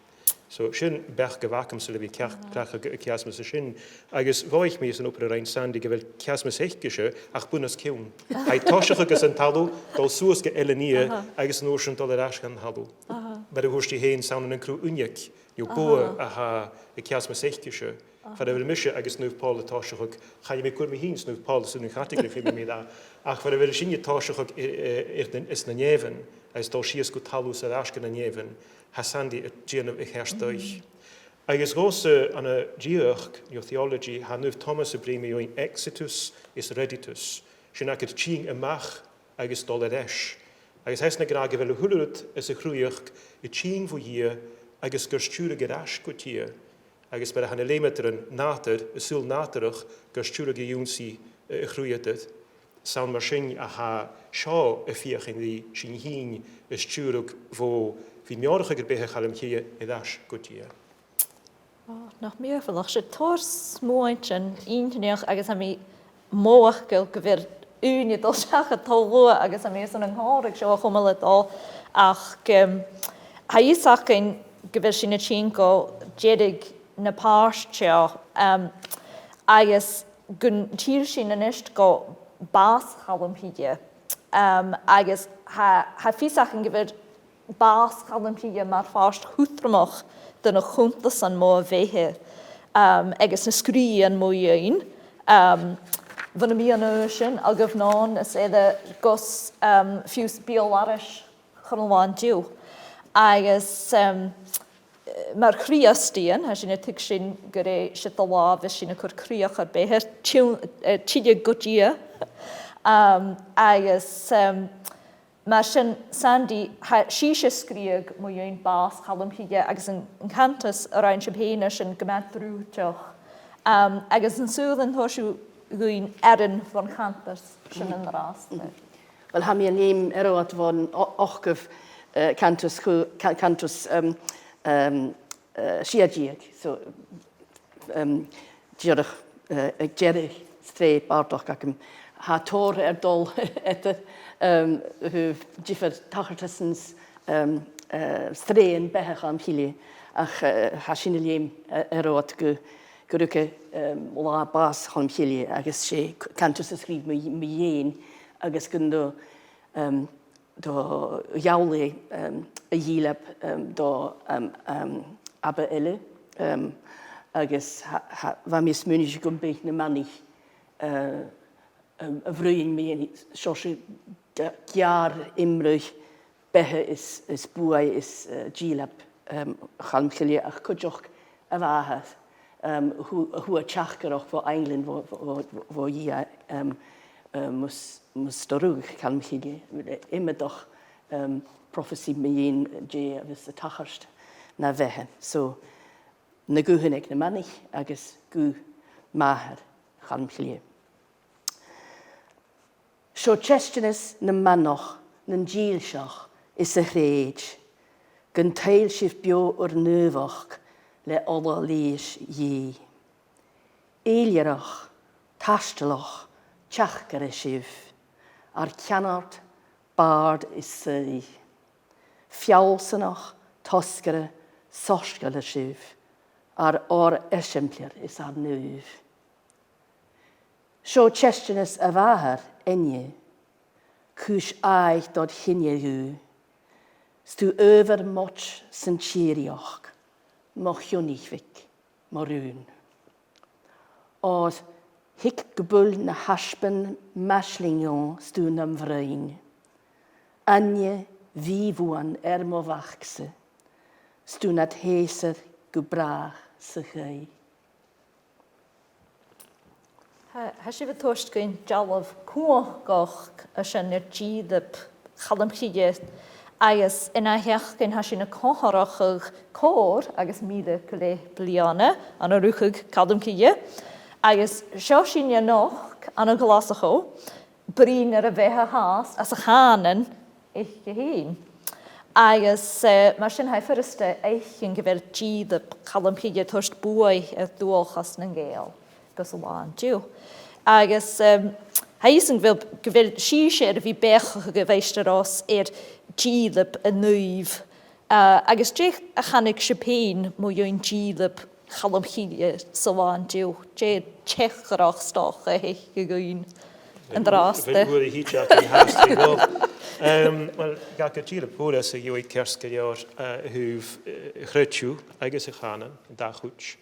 So sin beachd a bh' agamsa le bhith ceach-, cleachdadh a' chiasmus sin. Agus mhothaich mi san obair a rinn Sandy gu bheil chiasmus aicese ach bun-os-cionn. Tha i a' tòiseachadh anns an talamh, dol suas gu Eilean Ì, agus an uair sin dol air ais dhan talamh. Mar a thuirt i fhèin, 's ann ann an cruth uinneig, no bogha, a tha a' chiasmus aicese. Far a bheil mise agus Naomh Pòl a' tòiseachadh, chan eil mi ag ràdh mi fhìn 's Naomh Pòl 's Naomh Chataidh le feumaidh mi ràdh, ach far a bheil sinne a' tòiseachadh air, air, air na, às na nèamhan, agus dol sìos gu talamh 's air ais gu na nèamhan, tha Sandy a' dèanamh a cheart dòigh. Agus dhòmhsa ann an diadhachd, no theology, tha Naomh Thomas a' bruidhinn mu dheidhinn exitus is reditus, sin agad tighinn a-mach agus dol air ais. Agus tha esan ag ràdh gu bheil a h-uile rud anns a' chruthachadh a' tighinn bho Dhia agus gar stiùireadh air ais gu Dia. Agus mar a tha na leumadairean nàdair, a' saoghal nàdarrach, gar stiùireadh a dh'ionnsaigh, eh, a' Chruthaighear. 'S ann mar sin a tha seo a' feuchainn ri sinn fhìn a stiùireadh bho bhith meòrachadh air beatha Chaluim Chille air ais gu Dia. Ò, nach mìorbhaileach, 's e tòrr smuaintean inntinneach agus tha mi mothachail gu bheil ùine a' dol seachad cho luath agus tha mi airson an còmhradh seo a chumail a' dol. Ach, em, tha fhios againn gu bheil sinn a' tighinn gu deireadh na pàirt seo, em, agus gun tèid sinn a-nis gu bàs Chaluim Chille. Em, agus tha, tha fios againn gu bheil bàs Chaluim Chille mar phàirt chudromach de na cunntasan mu bheatha, um, agus na sgrìobhan mu dheidhinn, um, bho na meadhan-aoisean, a' gabhail nàmhaid is eile gus, um, fiù 's beul-aithris chun an latha an-diugh. Agus, um, mar Chrìosdaidhean, tha sinn a' tuigsinn gur e siud an là a bhios sinn a' cur crìoch air beatha, tiù-, eh, tilleadh gu Dia. Um, agus, um, mar sin, Sandy, tha sibhse a' sgrìobhadh mu dheidhinn bàs Chaluim Chille agus an, an cantas a rinn sibh fhèin, tha sin gu math drùidhteach. Um, agus an saoghal an toir sibh dhuinn earrann bhon chantas sin an-dràsta. Uill, tha mi a' leum air adhart bhon o-, ochdamh, eh, cantas chu-, ca-, cantas, um, um, eh, sia-deug. So, um, dìreach, eh, aig deireadh sreath bàrdachd agam. Tha tòrr air dol eadar, um, diofar tachartasan, um, eh, sreathan beatha Chaluim Chille, ach, eh, tha sin a' leum, eh, air adhart gu, gu ruige, um, latha bàs Chaluim Chille agus 's e c-, cantas a sgrìobh mi, mi fhèin agus gun do, um, do gheall e, um, a dhìleab, um, do, um, um, aba eile, um, agus tha, tha, bha mi a' smaoineachadh gum biodh na manaich, uh, um, a' bruidhinn mu dheidhinn seòrsa ge-, geàrr-iomradh beatha is, is buaidh is, uh, dìleab, um, Chaluim Chille ach cuideachd a mhàthair, um, a fhu-, a fhuair teachdaireachd bho ainglean bho, bho, bho, bho Dhia, um, um, mus, mus do rugadh Calum Cille, iomadach, um, prophecy mu dheidhinn dè a bhios a' tachairt na bheatha. So, na guthan aig na manaich agus guth màthar Chaluim Cille. Seo teisteanas na manach, nan dìlseach is a' chrèid, gun toil sibh beò ur naomhachd le ola-lìos Dhè. Eilthireach, taistealach, teachdaire sibh, ar ceannard, bàrd is saoigh. Feallsanach, tosgaire, soisgeulair sibh, ar, ar eisimpleir is ar naomh. Seo teisteanas a mhàthar, Enya, cùis àigh dod chinneadh thu, 's tu adhbhar moit san tìr-rìoghachd, mo chionnaich bhig, mo rùn. Oir thig gu buil na h-aisbean maislingean 's tu nam bhroinn. Enya, bhith bhuan air mo mhac-sa, 's tu nad sheusair gu bràth sa chaoidh. Tha, tha sibh a' toirt dhuinn dealbh cumhachdach a sin air dìleab Chaluim Chille, agus an ath sheachdain tha sinn a' comharrachadh còrr agus mìle gu leth bliadhna on a rugadh Calum Cille, agus seo sinn a-nochd ann an Glaschu, bruidhinn air a' bheatha fhathast anns a' chànan aice fhèin. Agus, eh, mar sin tha e furasta fhaicinn gu bheil dìleab Chaluim Chille a' toirt buaidh air dualchas nan Gàidheal gus an là an-diugh. Agus, em, tha fhios agam gu bheil, gu bheil sibhse air a bhith a' beachdachadh, a Mhaighstir Ros, air dìleab an naoimh. Eh, agus dè a chanadh sibh fhèin mu dheidhinn dìleab Chaluim Chille san là an-diugh? Dè an teachdaireachd, 's dòcha, a th' aige dhuinn an-dràsta? Bheil uair a thìde againn fhathast ri dhol? Em, uill, ged a tha dìleab mhòr às a dhèidh ceart gu leòr, eh, a thaobh, eh, a' chreideimh agus a' chànain, an dà chuid.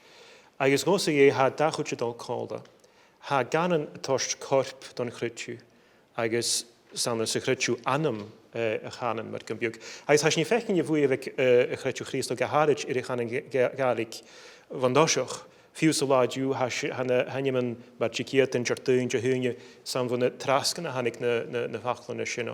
Agus dhòmhsa, tha an dà chuid a' dol còmhla. Tha an cànan a' toirt corp don chreideamh, agus 's ann às a' chreideamh ann an, eh, a' chànan mar gum biodh. Agus tha sinn a' faicinn a' bhuaidh a bh' aig, eh, a' chreideamh Chrìosdail gu h-àraid air a' chànan Gà-, Gà-, Gàidhlig bhon toiseach. Fiù 's an-diugh, tha si-, tha na, tha ainmean mar Diciadain, Diardaoin, Dihaoine, 's ann bho na trasgan a thàinig na, na, na faclan a tha sin.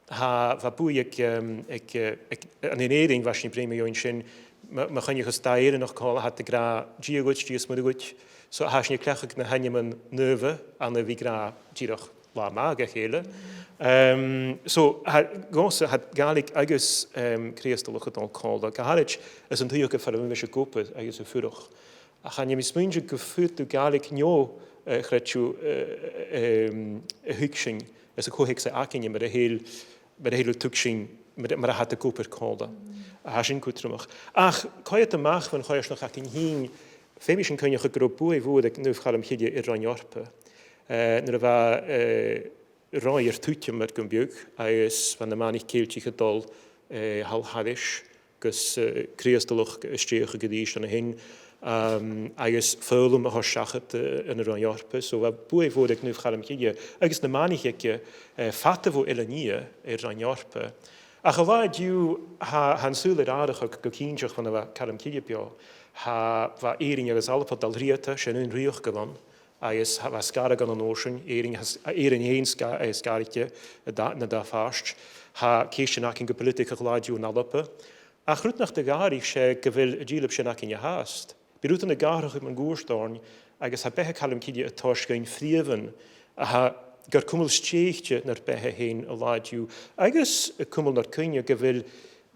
Tha, bha buaidh aig, em, aig, eh, aig, ann an Èirinn, bha sinn a' bruidhinn mu dheidhinn sin, ma, ma choinnicheas dà Èireannach còmhla, tha iad ag ràdh, Dia dhuit, Dia is Muire dhuit. So, tha sinn a' cleachdadh na h-ainmean naoimhe ann a bhith ag ràdh dìreach latha math dha chèile. Em, so, tha, dhòmhsa, tha Gàidhlig agus, em, Crìosdalachd a' dol còmhla, gu h-àraid anns an t-suidheachadh far am bi mise ag obair agus a' fuireach. Ach chan eil mi a' smaoineachadh gum faod thu Gàidhlig no, eh, a' chreideamh, eh, em, a thuigsinn anns a' cho-theacsa againne mar a tha, mar a tha iad a' tuigsinn, mar, mar a tha iad ag obair còmhla. Tha sin cudromach. Ach, coimhead a-mach bhon choimhearsnachd againn fhìn, feumaidh sinn cuimhneachadh gun robh buaidh mhòr aig Naomh Chaluim Chille air Roinn Eòrpa. Eh, nuair a bha, eh, roinn air tuiteam mar gum biodh, agus bha na manaich Cheilteach a' dol, eh, thall thairis, gus, eh, Crìosdalachd a stèidheachadh a-rithist an sin, um, agus foghlam a thoirt seachad, eh, ann an Roinn Eòrpa. So bha buaidh mhòr aig Naomh Chaluim Chille agus na manaich aige, eh, fada bho Eilean Ì air Roinn Eòrpa. Ach an-là an-diugh, tha, tha an saoghal air atharrachadh gu cinnteach bhon a bha Calum Cille beò. Tha, bha Èirinn agus Alba a' dol tro Alba, 's e an aon rìoghachd a bh' ann, agus tha, bha sgaradh ann an uair sin, Èirinn, tha s-, Èirinn fhèin sga-, eh, sgaradh air an dà, na dà phàirt. Tha ceistean againn gu poilitigeach an-là an-diugh ann an Alba. Ach rud nach do dh'atharraich, 's e gu bheil an dìleab sin againne fhathast. Bidh rudan ag atharrachadh mun cuairt oirnn, agus tha beatha Chaluim Chille a' toirt dhuinn freumhan a tha gar cumail stèidhichte nar beatha fhèin an-là an-diugh, agus a' cumail nar cuimhne gu bheil,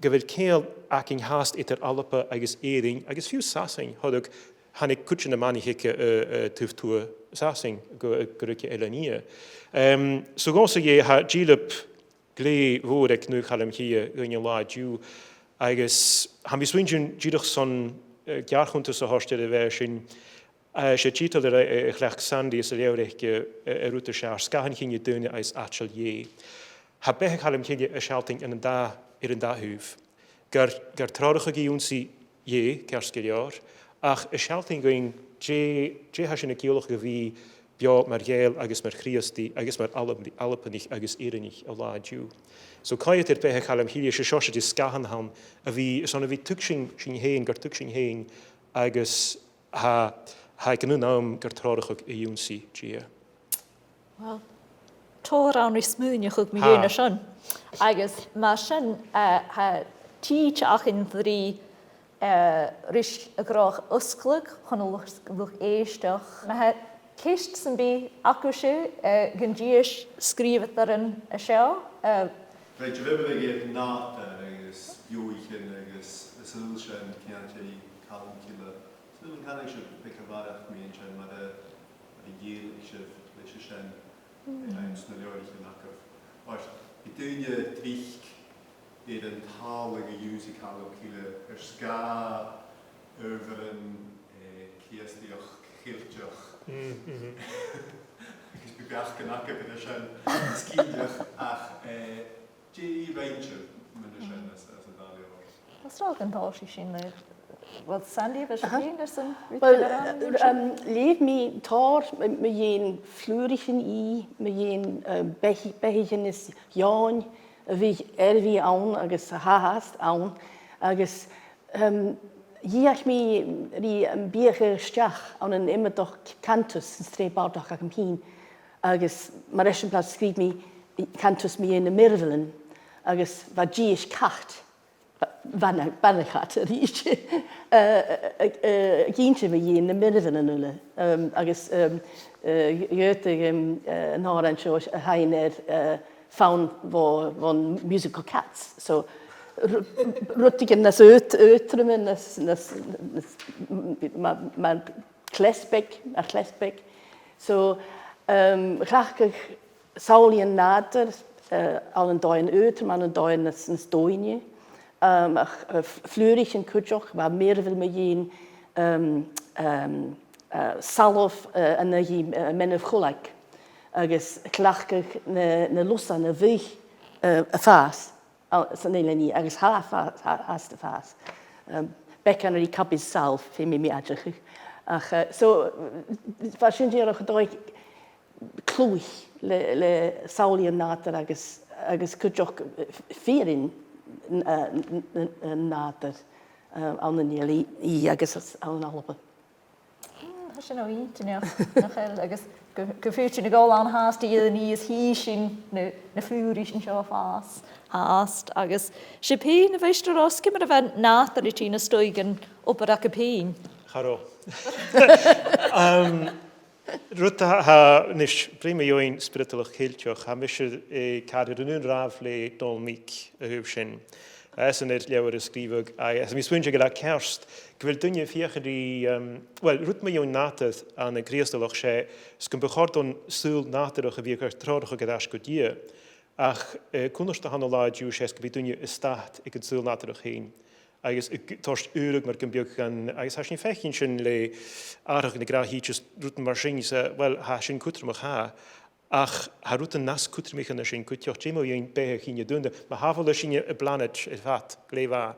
gu bheil ceangal againn fhathast eadar Alba agus Èirinn, agus fiù 's Sasainn, thoradh, thàinig cuid de na manaich aige, eh, eh, taobh tuath Sasainn gu, gu ruige Eilean Ì. Em, so dhòmhsa dheth, tha dìleab glè mhòr aig Naomh Chaluim Chille dhuinn an-là an-diugh, agus tha mi a' smaoineachadh dìreach son, eh, geàrr-chunntas a thoirt air a' bheatha sin, eh, 's e tiotal air, eh, a chleachd Sandy anns an leabhar aice, eh, eh, an rud as fheàrr, Sgàthan Chinne Daonna agus Aiteal Dhè. Tha beatha Chaluim Chille a' sealltainn ann an dà, air an dà thaobh. Gar, gar treòrachadh ag ionnsaigh Dhè, ceart gu leòr, ach a' sealltainn dhuinn dè, dè tha sinn a' ciallachadh a bhith beò mar Ghàidheil agus mar Chrìosdaidh agus mar Alb-, Albanaich agus Èireannaich an-là an-diugh. So coimhead air beatha Chaluim Chille, 's e seo, 's e sgàthan a th' ann, a bhith, airson a bhith a' tuigsinn sinn fhèin, gar tuigsinn fhèin, agus tha, tha e gun àm gar treòrachadh ag ionnsaigh Dhè. Uill, tòrr ann ri smaoineachadh mu dheidhinn sin. Agus mar sin, eh, tha tìde againn ri, eh, ris a' ghnothaich fhosgladh chun an luch-, luchd-èisteachd. Ma tha ceist sam bith agaibhse, eh, gun dithis sgrìobhadairean an seo, eh, Right, a bheil mi air nàdar agus beothaichean agus an saoghal sin, ceangailte ri Calum Cille? Saoil an canadh sibh beagan a bharrachd mu dheidhinn sin, mar a, mar a dhèanadh sibh leis a sin, eh, anns na leabhraichean agaibh? Oir bidh daoine tric air an tàladh a dh'ionnsaigh Calum Cille air sgàth adhbharan, eh, Crìosdaidheachd Cheilteach. Mm, mhm. Agus bidh beachdan agaibh air sin, is cinnteach, ach, eh, dè rinn sibh mu dheidhinn sin anns, anns an dà leabhar? Tha sinn a' dol a dh'ionnsaigh sin le, well, Sandy, a bheil sibh fhèin airson rud a ràdh mu dheidhinn sin? Well, eh, um, leugh mi tòrr mu, mu dheidhinn flùraichean Ì, mu dheidhinn, eh, beath-, beathaichean is eòin a bhiodh air a bhith ann agus a tha fhathast ann, agus, um, dh'fheuch mi ri, um, biadhadh a-steach ann an iomadach cantus san t-sreath bàrdachd agam fhìn, agus mar eisimpleir sgrìobh mi cantus mu dheidhinn na mìorbhailean, agus bha dithis cat, ba-, bana-, bana-chat a-rithist, eh, eh, eh, eh, ag innse mu dheidhinn na mìorbhailean uile. Um, agus, um, eh, dh'fhaodadh, um, eh, an t-òran seo a sheinn air, eh, fonn bho, bhon Musical Cats. So, ru-, rudeigin nas aot-, aotruime, nas, nas, nas, m-, m-, mar, mar cleas beag, mar chleas beag. So, Um, chleachdadh samhlaidhean nàdair, uh, ann an dòigh aotrom, ann an dòigh nas, nas doimhne, um, ach, uh, f-, flùraichean cuideachd, bha mèirmheal mu dheidhinn, um, um, uh, salbh, uh, an aghaidh, uh, meanbh-chuileag, agus chleachdadh na, na lusan a bhith, uh, a' fàs, uh, san eilean, agus tha fa-, tha, tha iad a' fàs. Um, beagan ri cabbages salbh, feumaidh mi aideachadh. Ach, uh, so, bha sin dìreach an dòigh cluich le, le samhlaidhean nàdair agus, agus cuideachd f-, fìrinn n-, uh, n-, n-, n-, nàdair, uh, ann an Eilean Ì agus ann an Alba. Mm, tha sin inntinneach, nach eil, agus gu, gu faod sinn a dhol ann fhathast a dh'iarraidh a-nis, chì sinn na, na flùraichean seo fhathast, fhathast, agus sibh fhèin, a Mhaighstir Ros, ciamar a bha nàdar a' tighinn a-steach dhan obair agaibh fhèin? Cha robh. Um, rud a tha, a-nis, bruidhinn mu dheidhinn spioradalas Cheilteach, tha mise, eh, càirdeas air an aon ràmh le Dòmhnall Meek a thaobh sin. Esan air leabhar a sgrìobhadh, agus tha mi a' smaoineachadh gu bheil e ceart gu bheil daoine a' feuchainn ri, um, well, rud mu dheidhinn nàdar ann an Crìosdalachd, 's e, 's gum bu chòir don t-saoghal nàdarrach a bhith gar treòrachadh air ais gu Dia. Ach, eh, cunnart a th' ann an latha an-diugh, 's e 's gum bi daoine a' stad aig an t-saoghal nàdarrach fhèin. Agus a' g-, toirt ùrnaigh mar gum biodh dhan, agus tha sinn a' faicinn sin le atharrachadh na gnàth-shìde is rudan mar sin, 's, eh, well, tha sin cudromach, tha. Ach tha rudan nas cudromaiche na sin cuideachd, dè mu dheidhinn beatha a' chinn a-dùnadh, ma tha fhios aig sinne am planaid air fad glè mhath,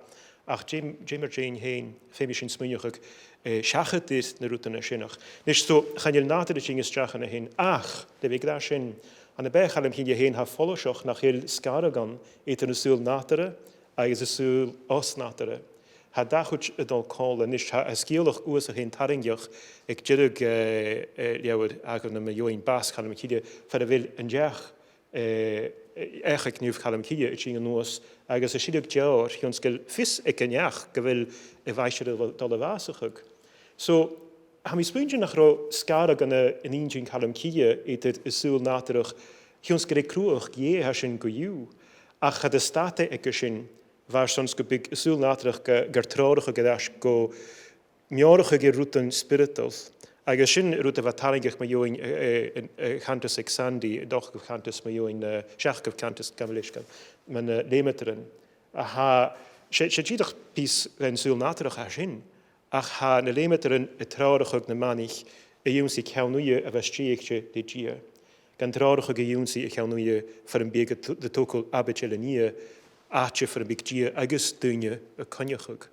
ach dè, dè mar dheidhinn fhèin, feumaidh sinn smaoineachadh, eh, seachad air na rudan a sin ach. A-nis, so, chan eil nàdar a' tighinn a-steach an sin, ach, le bhith ag ràdh sin, ann am beatha Chaluim Chille fhèin tha e follaiseach nach eil sgaradh ann eadar an saoghal nàdarra agus an saoghal os-nàdarra. Tha an dà chuid a' dol còmhla. A-nis, tha, tha sgeulachd uaislean fhèin tarraingeach aig deireadh, eh, eh, leabhar Agham mu dheidhinn bàs Chaluim Chille, far a bheil an t-each, eh, each aig Naomh Calum Cille a' tighinn a-nuas, agus a' sireadh deòir, chionn 's gu bheil fios aig an each gu bheil a mhaighstir a' dol a bhàsachadh. So, tha mi a' smaoineachadh nach robh sgaradh ann an, an inntinn Chaluim Chille eadar an saoghal nàdarrach, chionn 's gur e cruthachadh Dhè a tha sin co-dhiù, ach cha do stad e aige sin, bha e airson 's gum biodh an saoghal nàdarrach ga, gar treòrachadh air ais gu meòrachadh air rudan spioradail, agus sin rud a bha tarraingeach mu dheidhinn, eh, eh, an, eh, cantas aig Sandy, an t-ochdamh cantas mu dheidhinn, eh, seachdamh cantas, gabh mo leisgeul, mun, eh, leumadairean. A tha, 's e, 's e dìreach pìos dhen t-saoghal nàdarrach a tha sin, ach tha na leumadairean a' treòrachadh na manaich a dh'ionnsaigh ceann-uidhe a bha stèidhichte le Dia, gan treòrachadh a dh'ionnsaigh a cheann-uidhe far am biodh iad a' t-, a' togail abaid eile an Iar, àite far am biodh Dia agus daoine a' coinneachadh.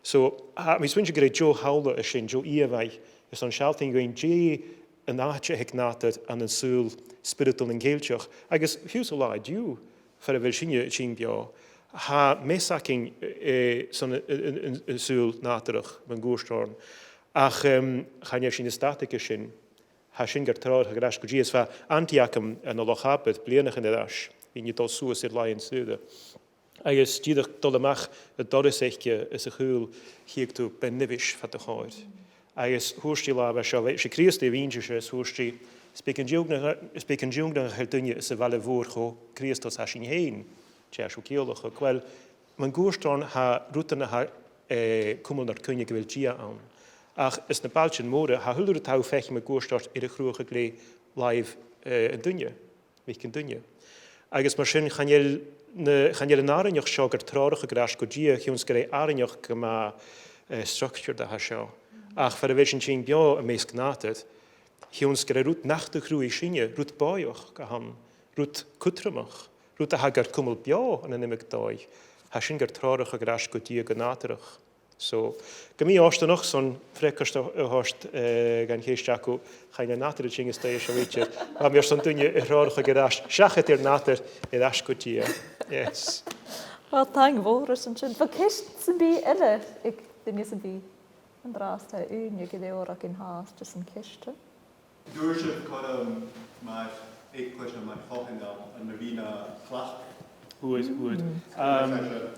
So, tha mi a' smaoineachadh gur e deagh shamhla a tha sin, deagh ìomhaigh, airson sealltainn dhuinn dè an àite a th' aig nàdar ann an saoghal spioradail nan Ceilteach, agus fiù 's an latha an-diugh, far a bheil sinne a' tighinn beò, tha meas againn, eh, son an, an, an, an saoghal nàdarrach mun cuairt oirnn. Ach, em, chan eil sinn a' stad aige sin. Tha sin gar treòrachadh air ais gu Dia. 'S bha antaidh agam ann an Loch Abar bliadhnaichean air ais, bhithinn a' dol suas air làithean saora. Agus dìreach dol a-mach an doras aice is a' chaol, chitheadh tu Beinn Nibheis fad a' chòir. Agus thuirt i latha a bha seo, 's e Crìosdaidh a bh' innte-se, is thuirt i, 's beag an t-iongnadh, 's beag an t-iongnadh nach eil duine sa bhaile mhòr cho Crìosdail 's a tha sinn fhèin. Tha seo ciallach, uill, mun cuairt oirnn tha rudan a tha, eh, cumail nar cuimhne gu bheil Dia ann. Ach anns na bailtean mòra, tha a h-uile rud a tha thu a' faicinn mun cuairt ort air a chruthachadh le làimh, eh, an duine. Mhic an duine. Agus mar sin, chan eil na, chan eil an àrainneachd seo gar treòrachadh air ais gu Dia, chionn 's gur e àrainneachd gu math, eh, structured a tha seo. Ach far a bheil sinn a' tighinn beò am measg nàdair, chionn 's gur e rud nach do chruthaich sinne, rud bòidheach a th' ann, rud cudromach, rud a tha gar cumail beò ann an iomadh dòigh, tha sin gar treòrachadh air ais gu Dia gu nàdarrach. So, gu mì-fhortanach, son freagairt a, a thoirt, eh, dhan cheist agaibh, chan eil nàdar a' tighinn a-steach an seo idir. Tha mi airson duine a threòrachadh air ais, seachad air nàdar, air ais gu Dia. Yes. Uill, taing mhòr airson sin. Bheil ceist sam bith eile aig duine sam bith an-dràsta? Ùine gu leòr againn fhathast airson ceistean. An d' fhuair sibh cothrom mar eaglais no mar choitheanal ann a bhith na chleachdadh? Fhuair, fhuair. Mm. Ehm,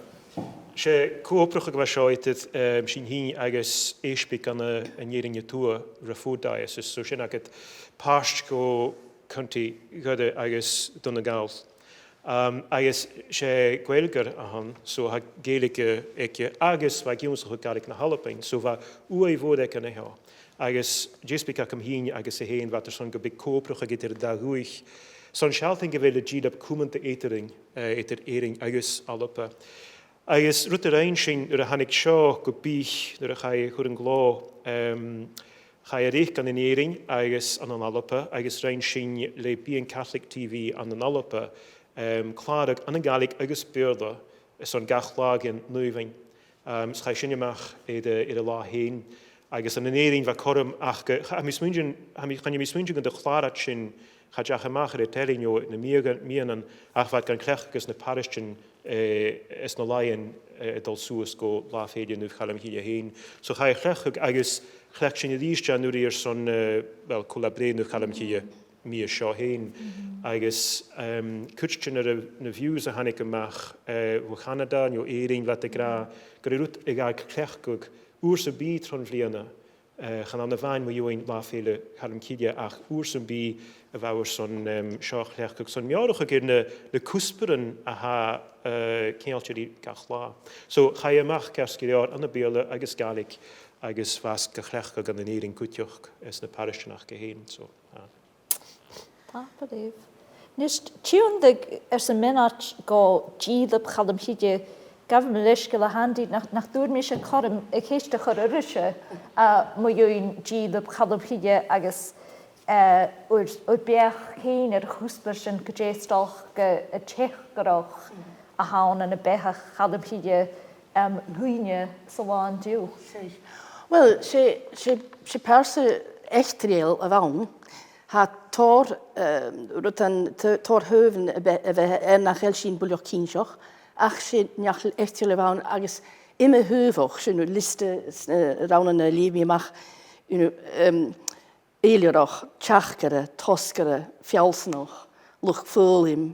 's e co-obrachadh a bha seo eadar, ehm, sinn fhìn agus Eisbeag ann an, an Èirinn a Tuath, Raphoe Diocese, so sin agad pàirt de Chounty Dhoire agus Donegal. Um, agus 's e Gaeilgeoir a th' ann, so tha Gaeilge aige agus bha e ag ionnsachadh Gàidhlig na h-Albann, so bha ùidh mhòr aige an seo. Agus deasbad agam fhìn agus e fhèin, bha iad airson gum biodh co-obrachadh eadar an dà dhùthaich, son sealltainn gu bheil an dìleab cumanta eadarainn, eh, eadar Èirinn agus Alba. Agus rud a rinn sinn nuair a thàinig seo gu bith, nuair a chaidh a chur an clò, em, chaidh a reic ann an Èirinn agus ann an Alba, agus rinn sinn le Being Catholic T V ann an Alba, em, clàradh ann an Gàidhlig agus Beurla, son gach latha dhen naoimhdean. Em, is chaidh sin a-mach air, eh, air an là fhèin. Agus ann an Èirinn bha cothrom ach gu, cha, tha mi a' smaoineachadh, tha mi, chan eil mi a' smaoineachadh gun do chlàr iad sin, cha deach e a-mach air an telly no na meadhan-, meadhanan, ach bha iad gan cleachdadh anns na paraistan, eh, anns na làithean, eh, a' dol suas gu Là Fèille Naomh Chaluim Chille fhèin. So chaidh a chleachdadh agus chleachd sinn a-rithist e an-uiridh airson, eh, well, co-là-breith Naomh Chaluim Chille am mìos seo fhèin. Agus, em, cuid de na, na views a thàinig a-mach, eh, bho Chanada no Èirinn, bha iad ag ràdh gur e rud a ghabhadh cleachdadh uair sam bith tron bhliadhna, eh, chan ann a-mhàin mu dheidhinn Là Fèille Chaluim Chille, ach uair sam bith a bha iad airson, em, seo a chleachdadh son meòrachadh air na, na cuspairean a tha, eh, ceangailte ri gach là. So chaidh e a-mach ceart gu leòr ann am Beurla agus Gàidhlig, agus bhathas ga chleachdadh ann an Èirinn cuideachd anns na paraistan aca fhèin. So, ah. Tapadh leibh. Nis, tionndaidh airson mionaid gu dìleab Chaluim Chille, gabhaidh mi leisgeul a Shandaidh, nach, nach d' fhuair mise cothrom a' cheist a chur oirrese, a, mu dheidhinn dìleab Chaluim Chille agus, eh, ur, ur beachd fhèin air a' chuspair sin, gu dè 's dòcha, eh, an teachdaireachd a th' ann ann am beathach Chaluim Chille, em, dhuinne san là an-diugh. Seadh. Well, 's e, 's e, 's e pearsa eachdraidheil a bh' ann. Tha tòrr, eh, rudan, t-, tòrr thaobhan a bh-, a bh' ann nach eil sinn buileach cinnteach, ach 's e neach eachdraidheil a bh' ann agus iomadh thaobh, sin liosta, eh, rannan a leugh mi a-mach, you know, em, eilthireach, teachdaire, tosgaire, feallsanach, luchd-foghlam,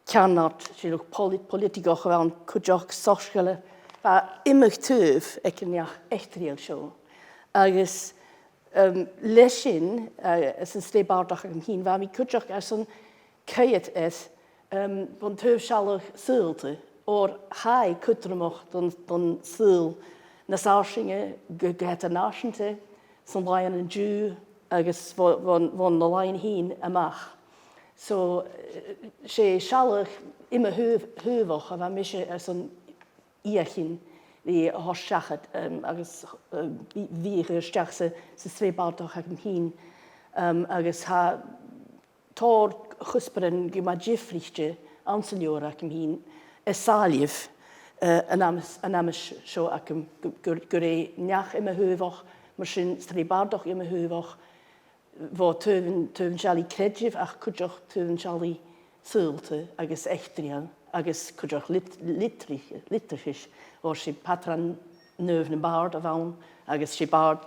ceannard, 's e luchd-polit-, poilitigeach a bh' ann cuideachd, soisgeulach, bha iomadh taobh aig an neach eachdraidheil seo. Agus, em, leis sin, eh, san t-sreath bàrdachd agam fhìn, bha mi cuideachd airson coimhead air, em, bhon taobh sealladh saoghalta, oir tha e cudromach don, don t-saoghal nas fharsainge gu, gu h-eadar-nàiseanta, san là an-diugh agus bho, bhon, bhon na làithean fhèin a-mach. So, eh, 's e sealladh iomadh thaobh-, thaobhach a bha mise airson fheuchainn ri a thoirt seachad, em, agus, em, bhith, bhith a' cur a-steach sa, sa t-sreath bàrdachd agam fhìn. Em, agus tha tòrr chuspairean gu math diofraichte anns an leabhar agam fhìn, a' sailleadh, eh, an amas, an amas seo agam, gu, gur, gur e neach iomadh thaobhach, mar sin sreath bàrdachd iomadh thaobhach, bho taobhan, taobhan seallaidh creidimh ach cuideachd taobhan seallaidh saoghalta agus eachdraidheil agus cuideachd lit-, litrich-, litreachais, oir 's e patran naomh nam bàrd a bh' ann, agus 's e bàrd,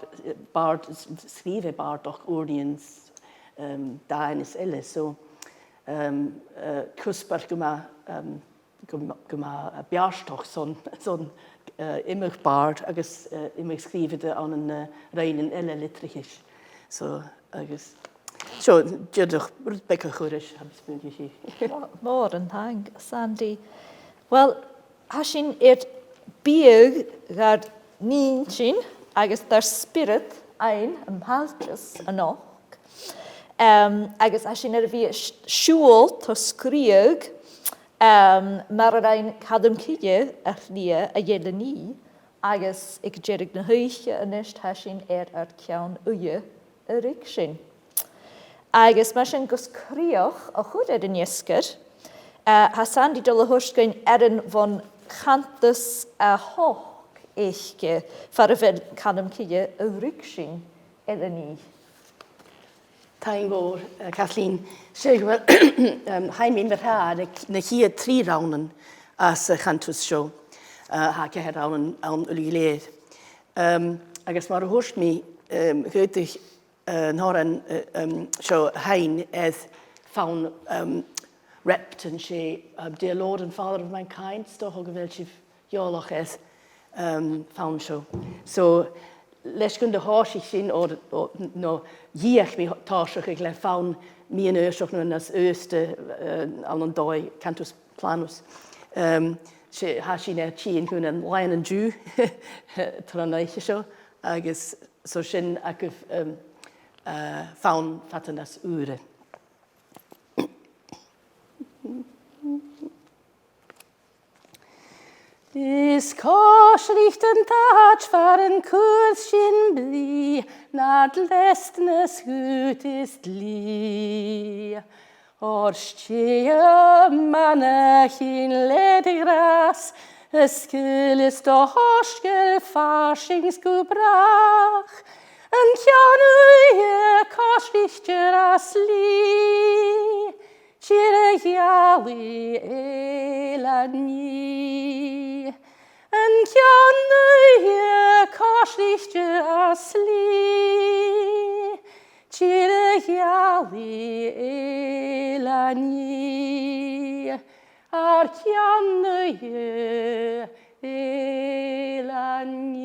bàrd, s-, sgrìobh e bàrdachd, ùrnaighean, s-, em, dàin is eile. So, em, eh, cuspair gu math, em, gu ma-, gu math, eh, beartach son, son, eh, iomadh bàrd agus, eh, iomadh sgrìobhadair ann an, eh, roinnean eile litreachais. So, agus seo, dìreach rud beag a chur ris, tha mi a' smaoineachadh. Mò-, mòran taing, Sandy. Well, tha sinn air biadh dhar n-inntinn agus dar spiorad fhaighinn am pailteas a-nochd. Em, agus tha sinn air a bhith a' s-, siubhal tosgaireadh, em, mar a rinn Calum Cille a' chridhe a dh'Eilean Ì, agus aig deireadh na h-oidhche a-nis tha sinn air ar ceann-uidhe a ruigsinn. Agus mar sin gus crìoch a chur air an fheasgar, eh, tha Sandy a' dol a thoirt dhuinn earrann bhon chantas a th' aice far a bheil Calum Cille a' ruigsinn Eilean Ì. Taing mhòr, eh, Kathleen. 'S e, well, em, chaidh mi mar-thà na, na chiad trì rannan às a' chantas seo, eh, tha ceithir rannan ann uile gu lèir. Em, agus mar a thuirt mi, em, dh'fhaodadh, eh, an t-òran, eh, em, seo fhaighinn air fonn, em, Repton, 's e, em, Dear Lord and Father of Mankind, 's dòcha gu bheil sibh eòlach air, em, fonn seo. So, leis gun do thòisich sinn o, o, no dh'fheuch mi tòiseachadh le fonn mì-aoiseach no nas aosta, eh, ann an dòigh cantus planus. Em, 's e, tha sinn air tighinn chun an làithean an-diugh tron oidhche seo, agus so sin agaibh, em, eh, fonn fada nas ùire. Is coisrigte an t-àit far an cuir sinn bligh, nad leasnas dhut is dlì. Oir 's tè a' mhanachainn le do ghràs, is sgaoil is do shoisgeul farsaing 's gu bràth, an ceann-uidhe coisrigte as lì, tìr a' gheallaidh Eilean Ì. An ceann-uidhe coisrigte as lì, tìr a' gheallaidh Eilean Ì. Ar ceann-uidhe Eilean Ì.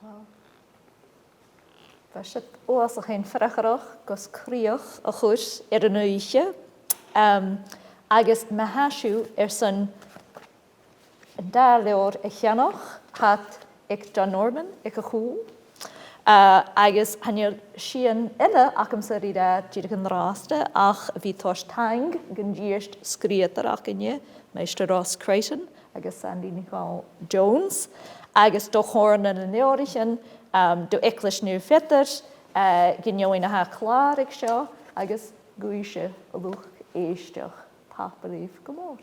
Wow. Bha siud uabhasach fhèin freagarrach gus crìoch a chur air an oidhche. Em, agus ma tha sibh airson an dà leabhar a cheannach, tha iad aig John Norman aig a' chùl. Eh, agus chan eil sìon eile agamsa ri ràdh dìreach an-dràsta ach a bhith toirt taing dhan dithis sgrìobhadair againne, Maighstir Ross Crichton agus Sandaidh NicDhòmhnaill Jones, agus do Chomhairle nan Leabhraichean, um, do Eaglais Naomh Peadar, eh, gu na daoine a tha clàr aig seo, agus dhuibhse, a luchd-èisteachd, tapadh leibh gu mòr.